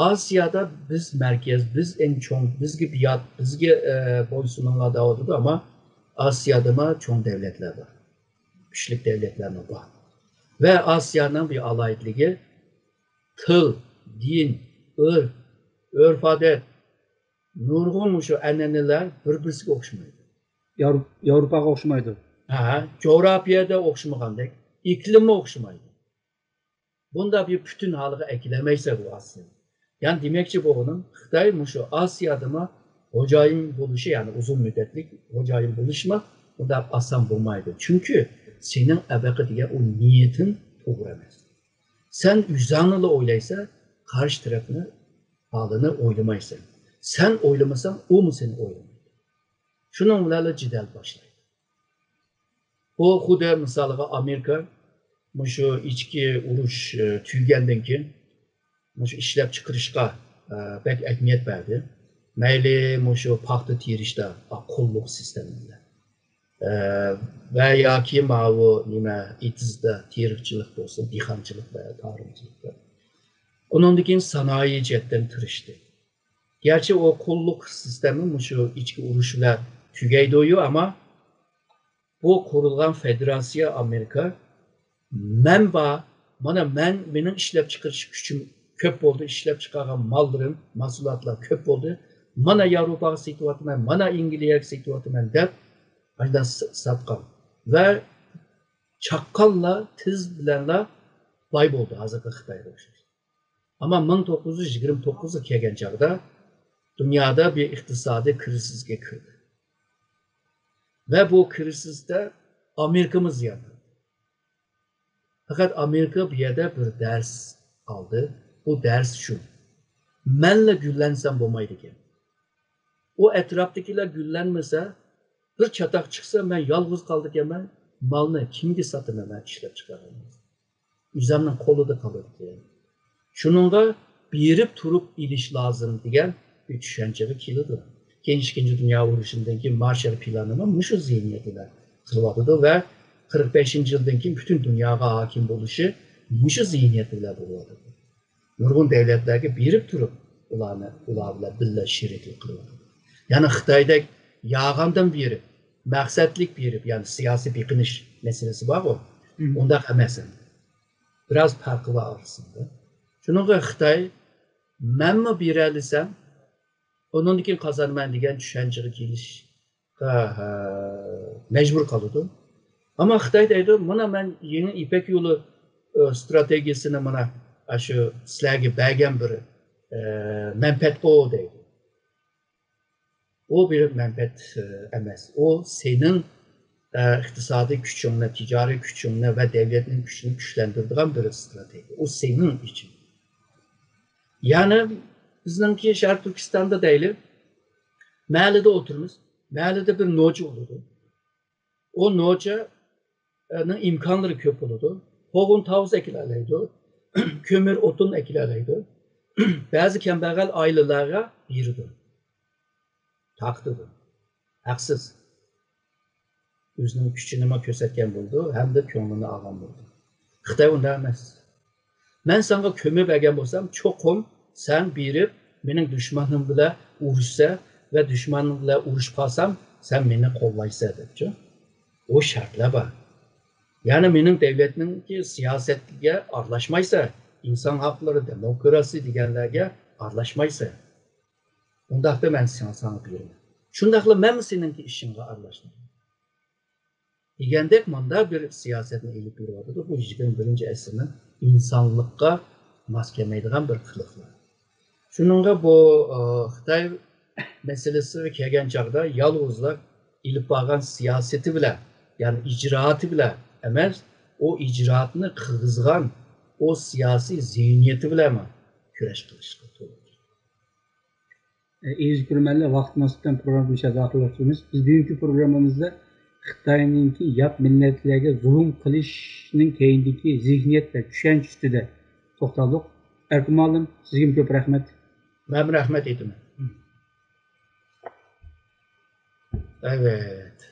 ئاسىيادا بىز مەركەز، بىز ئەڭ چوڭ، بىزگە بىئات، بىزگە، ئە، بويسۇنۇڭلار دەۋاتىدۇ، ئەمما ئاسىيادىمۇ چوڭ دەۋلەتلەر بار. كۈچلۈك دەۋلەتلەرمۇ بار. ۋە ئاسىيانىڭ بىر ئالاھىدىلىكى تىل، دىن، ئۆرپ، ئۆرپ-ئادەت، نۇرغۇن مۇشۇ ئەنئەنىلەر بىر-بىرسىگە ئوخشىمايدۇ. ياۋرو-، ياۋروپاغا ئوخشىمايدۇ. ھە، جۇغراپىيەدە ئوخشىمىغاندەك، ئىقلىممۇ ئوخشىمايدۇ. بۇنداق بىر پۈتۈن ھالغا ئەكېلەلمەيسەن بۇ ئاسىيانى. يەنى دېمەكچى بولغىنىم، خىتاي مۇشۇ ئاسىيادىمۇ خوجايىن بولۇشى، يەنى ئۇزۇن مۇددەتلىك خوجايىن بولۇشمۇ ئۇنداق ئاسان بولمايدۇ. چۈنكى سېنىڭ ئەبەقە دېگەن ئۇ نىيىتىڭ توغرا ئەمەس. سەن ئۆزۈڭنىلا ئويلايسەن، قارشى تەرەپنى ھالىنى ئويلىمايسەن. سەن ئويلىمىساڭ، ئۇمۇ سېنى ئويلىمايدۇ. شۇنىڭ بىلەنلا جېدەل باشلايدۇ. بۇ خۇددى مىسالىغا ئامېرىكا مۇشۇ ئىچكى ئۇرۇش، ئى، تۈگىگەندىن كېيىن مۇشۇ ئىشلەپچىقىرىشقا، ئى، بەك ئەھمىيەت بەردى. مەيلى مۇشۇ پاختا تېرىشتا، ئا، قۇللۇق سىستېما بىلەن، ئى، ۋە ياكى ماۋۇ نېمە، ئېتىزدا تېرىقچىلىق بولسۇن، دېھقانچىلىق ۋە تارىمچىلىق. ئۇنىڭدىن كېيىن سانائىي جەھەتتىن تىرىشتى. گەرچە ئۇ قۇللۇق سىستېما مۇشۇ ئىچكى ئۇرۇش بىلەن تۈگەيدۇ، ئەمما بۇ قۇرۇلغان فېدېراتسىيە ئامېرىكا، مەن بار، مانا مەن، مېنىڭ ئىشلەپچىقىرىش كۈچۈم كۆپ بولدى، ئىشلەپچىقارغان ماللىرىم، مەھسۇلاتلار كۆپ بولدى، مانا ياۋروپاغا سېتىۋاتىمەن، مانا ئەنگلىيەگە سېتىۋاتىمەن دەپ ئانداق س-، ساتقان ۋە چاققانلا تېز بىلەنلا باي بولدى، ھازىرقى خىتايغا ئوخشاش. ئەمما مىڭ توققۇز يۈز يىگىرمە توققۇزغا كەلگەن چاغدا دۇنيادا بىر ئىقتىسادىي كىرىزىسكە كىردى. ۋە بۇ كىرىزىستا ئامېرىكىمۇ زىيان تارتتى. پەقەت ئامېرىكا بۇ يەردە بىر دەرس ئالدى. بۇ دەرس شۇ. مەنلا گۈللەنسەم بولمايدىكەن. ئۇ ئەتراپتىكىلەر گۈللەنمىسە، بىر چاتاق چىقسا، مەن يالغۇز قالىدىكەنمەن، مالنى كىمگە ساتىمەن مەن ئىشلەپ چىقارغان؟ ئۆزەمنىڭ قولىدا قالىدىكەن. شۇنىڭغا بېرىپ تۇرۇپ ئېلىش لازىم دېگەن بىر چۈشەنچىگە كېلىدۇ. كېيىن ئىككىنچى دۇنيا ئۇرۇشىدىن كېيىن مارشال پىلانىمۇ مۇشۇ زېھنىيەت بىلەن قىلىۋاتىدۇ ۋە قىرىق بەشىنچى يىلدىن كېيىن پۈتۈن دۇنياغا ھاكىم بولۇشى مۇشۇ زېھنىيەت بىلەن بولۇۋاتىدۇ. نۇرغۇن دەۋلەتلەرگە بېرىپ تۇرۇپ، ئۇلارنى، ئۇلار بىلەن بىللە شېرىكلىك قىلىۋاتىدۇ. يەنى خىتايدەك ياغاندىن بېرىپ، مەقسەتلىك بېرىپ، يەنى سىياسىي بېقىنىش مەسىلىسى بارغۇ، ئۇنداق ئەمەس ئەمدى. بىراز پەرقى بار ئارىسىدا. شۇنىڭغا خىتاي، مەنمۇ بېرەلىسەم، ئۇنىڭدىن كېيىن قازانىمەن دېگەن چۈشەنچىگە كېلىش ھە، ھە، مەجبۇر قالىدۇ. ئەمما خىتاي دەيدۇ، مانا مەن يېڭى يىپەك يولى، ئى، ستراتېگىيىسىنى مانا ئاشۇ سىلەرگە بەرگەن بىر، ئى، مەنپەئەت ئۇ دەيدۇ. ئۇ بىر مەنپەئەت، ئى، ئەمەس. ئۇ سېنىڭ، ئى، ئىقتىسادىي كۈچۈڭنى، تىجارىي كۈچۈڭنى ۋە دەۋلەتنىڭ كۈچىنى كۈچلەندۈرىدىغان بىر ستراتېگىيە. ئۇ سېنىڭ ئۈچۈن. يەنى بىزنىڭكى شەرقىي تۈركىستاندا دەيلى، مەھەللىدە ئولتۇرىمىز. مەھەللىدە بىر نوچى بولىدۇ. ئۇ نوچىنىڭ ئىمكانلىرى كۆپ بولىدۇ. قوغۇن تاۋۇز ئەكېلەلەيدۇ. كۆمۈر ئوتۇن ئەكېلەلەيدۇ. بەزى كەمبەغەل ئائىلىلەرگە بېرىدۇ. تارقىتىدۇ. ھەقسىز. ئۆزىنىڭ كۈچىنىمۇ كۆرسەتكەن بولىدۇ، ھەمدە كۆڭلىنى ئالغان بولىدۇ. خىتاي ئۇنداق ئەمەس. مەن ساڭا كۆمۈر بەرگەن بولسام، چوقۇم سەن بېرىپ مېنىڭ دۈشمىنىم بىلەن ئۇرۇشسا ۋە دۈشمىنىم بىلەن ئۇرۇشۇپ قالسام، سەن مېنى قوللايسەن دەپچۇ. ئۇ شەرتلەر بار. يەنى مېنىڭ دەۋلەتنىڭكى سىياسەتكە ئارىلاشمايسەن، ئىنسان ھەقلىرى، دېموكراتىيە دېگەنلەرگە ئارىلاشمايسەن. ئۇنداقتا مەن ساڭا، ساڭا بېرىمەن. شۇنداقلا مەنمۇ سېنىڭكى ئىشىڭغا ئارىلاشمايمەن. دېگەندەك مۇنداق بىر سىياسەتنى ئېلىپ بېرىۋاتىدۇ. بۇ يىگىرمە بىرىنچى ئەسىرنىڭ ئىنسانلىققا ماس كەلمەيدىغان بىر قىلىقلار. شۇنىڭغا بۇ، ئى، خىتاي مەسىلىسىگە كەلگەن چاغدا يالغۇزلا ئېلىپ بارغان سىياسىتى بىلەن، يەنى ئىجرائاتى بىلەن ئەمەس، ئۇ ئىجرائاتنى قىلغۇزغان ئۇ سىياسىي زېھنىيىتى بىلەنمۇ كۈرەش قىلىشقا توغرا كېلىدۇ. ئەزىز كۆرۈرمەنلەر، ۋاقىت مۇناسىۋىتى بىلەن پروگراممىمىزنى ئىنشائاللا ئاخىرلاشتۇرىمىز. بىز بۈگۈنكى پروگراممىمىزدا خىتاينىڭكى يات مىللەتلەرگە زۇلۇم قىلىشنىڭ كەينىدىكى زېھنىيەت ۋە چۈشەنچە ئۈستىدە توختالدۇق. ئەركىن مۇئەللىم، سىزگىمۇ كۆپ رەھمەت. مەن رەھمەت ئېيتىمەن. ئەۋەت.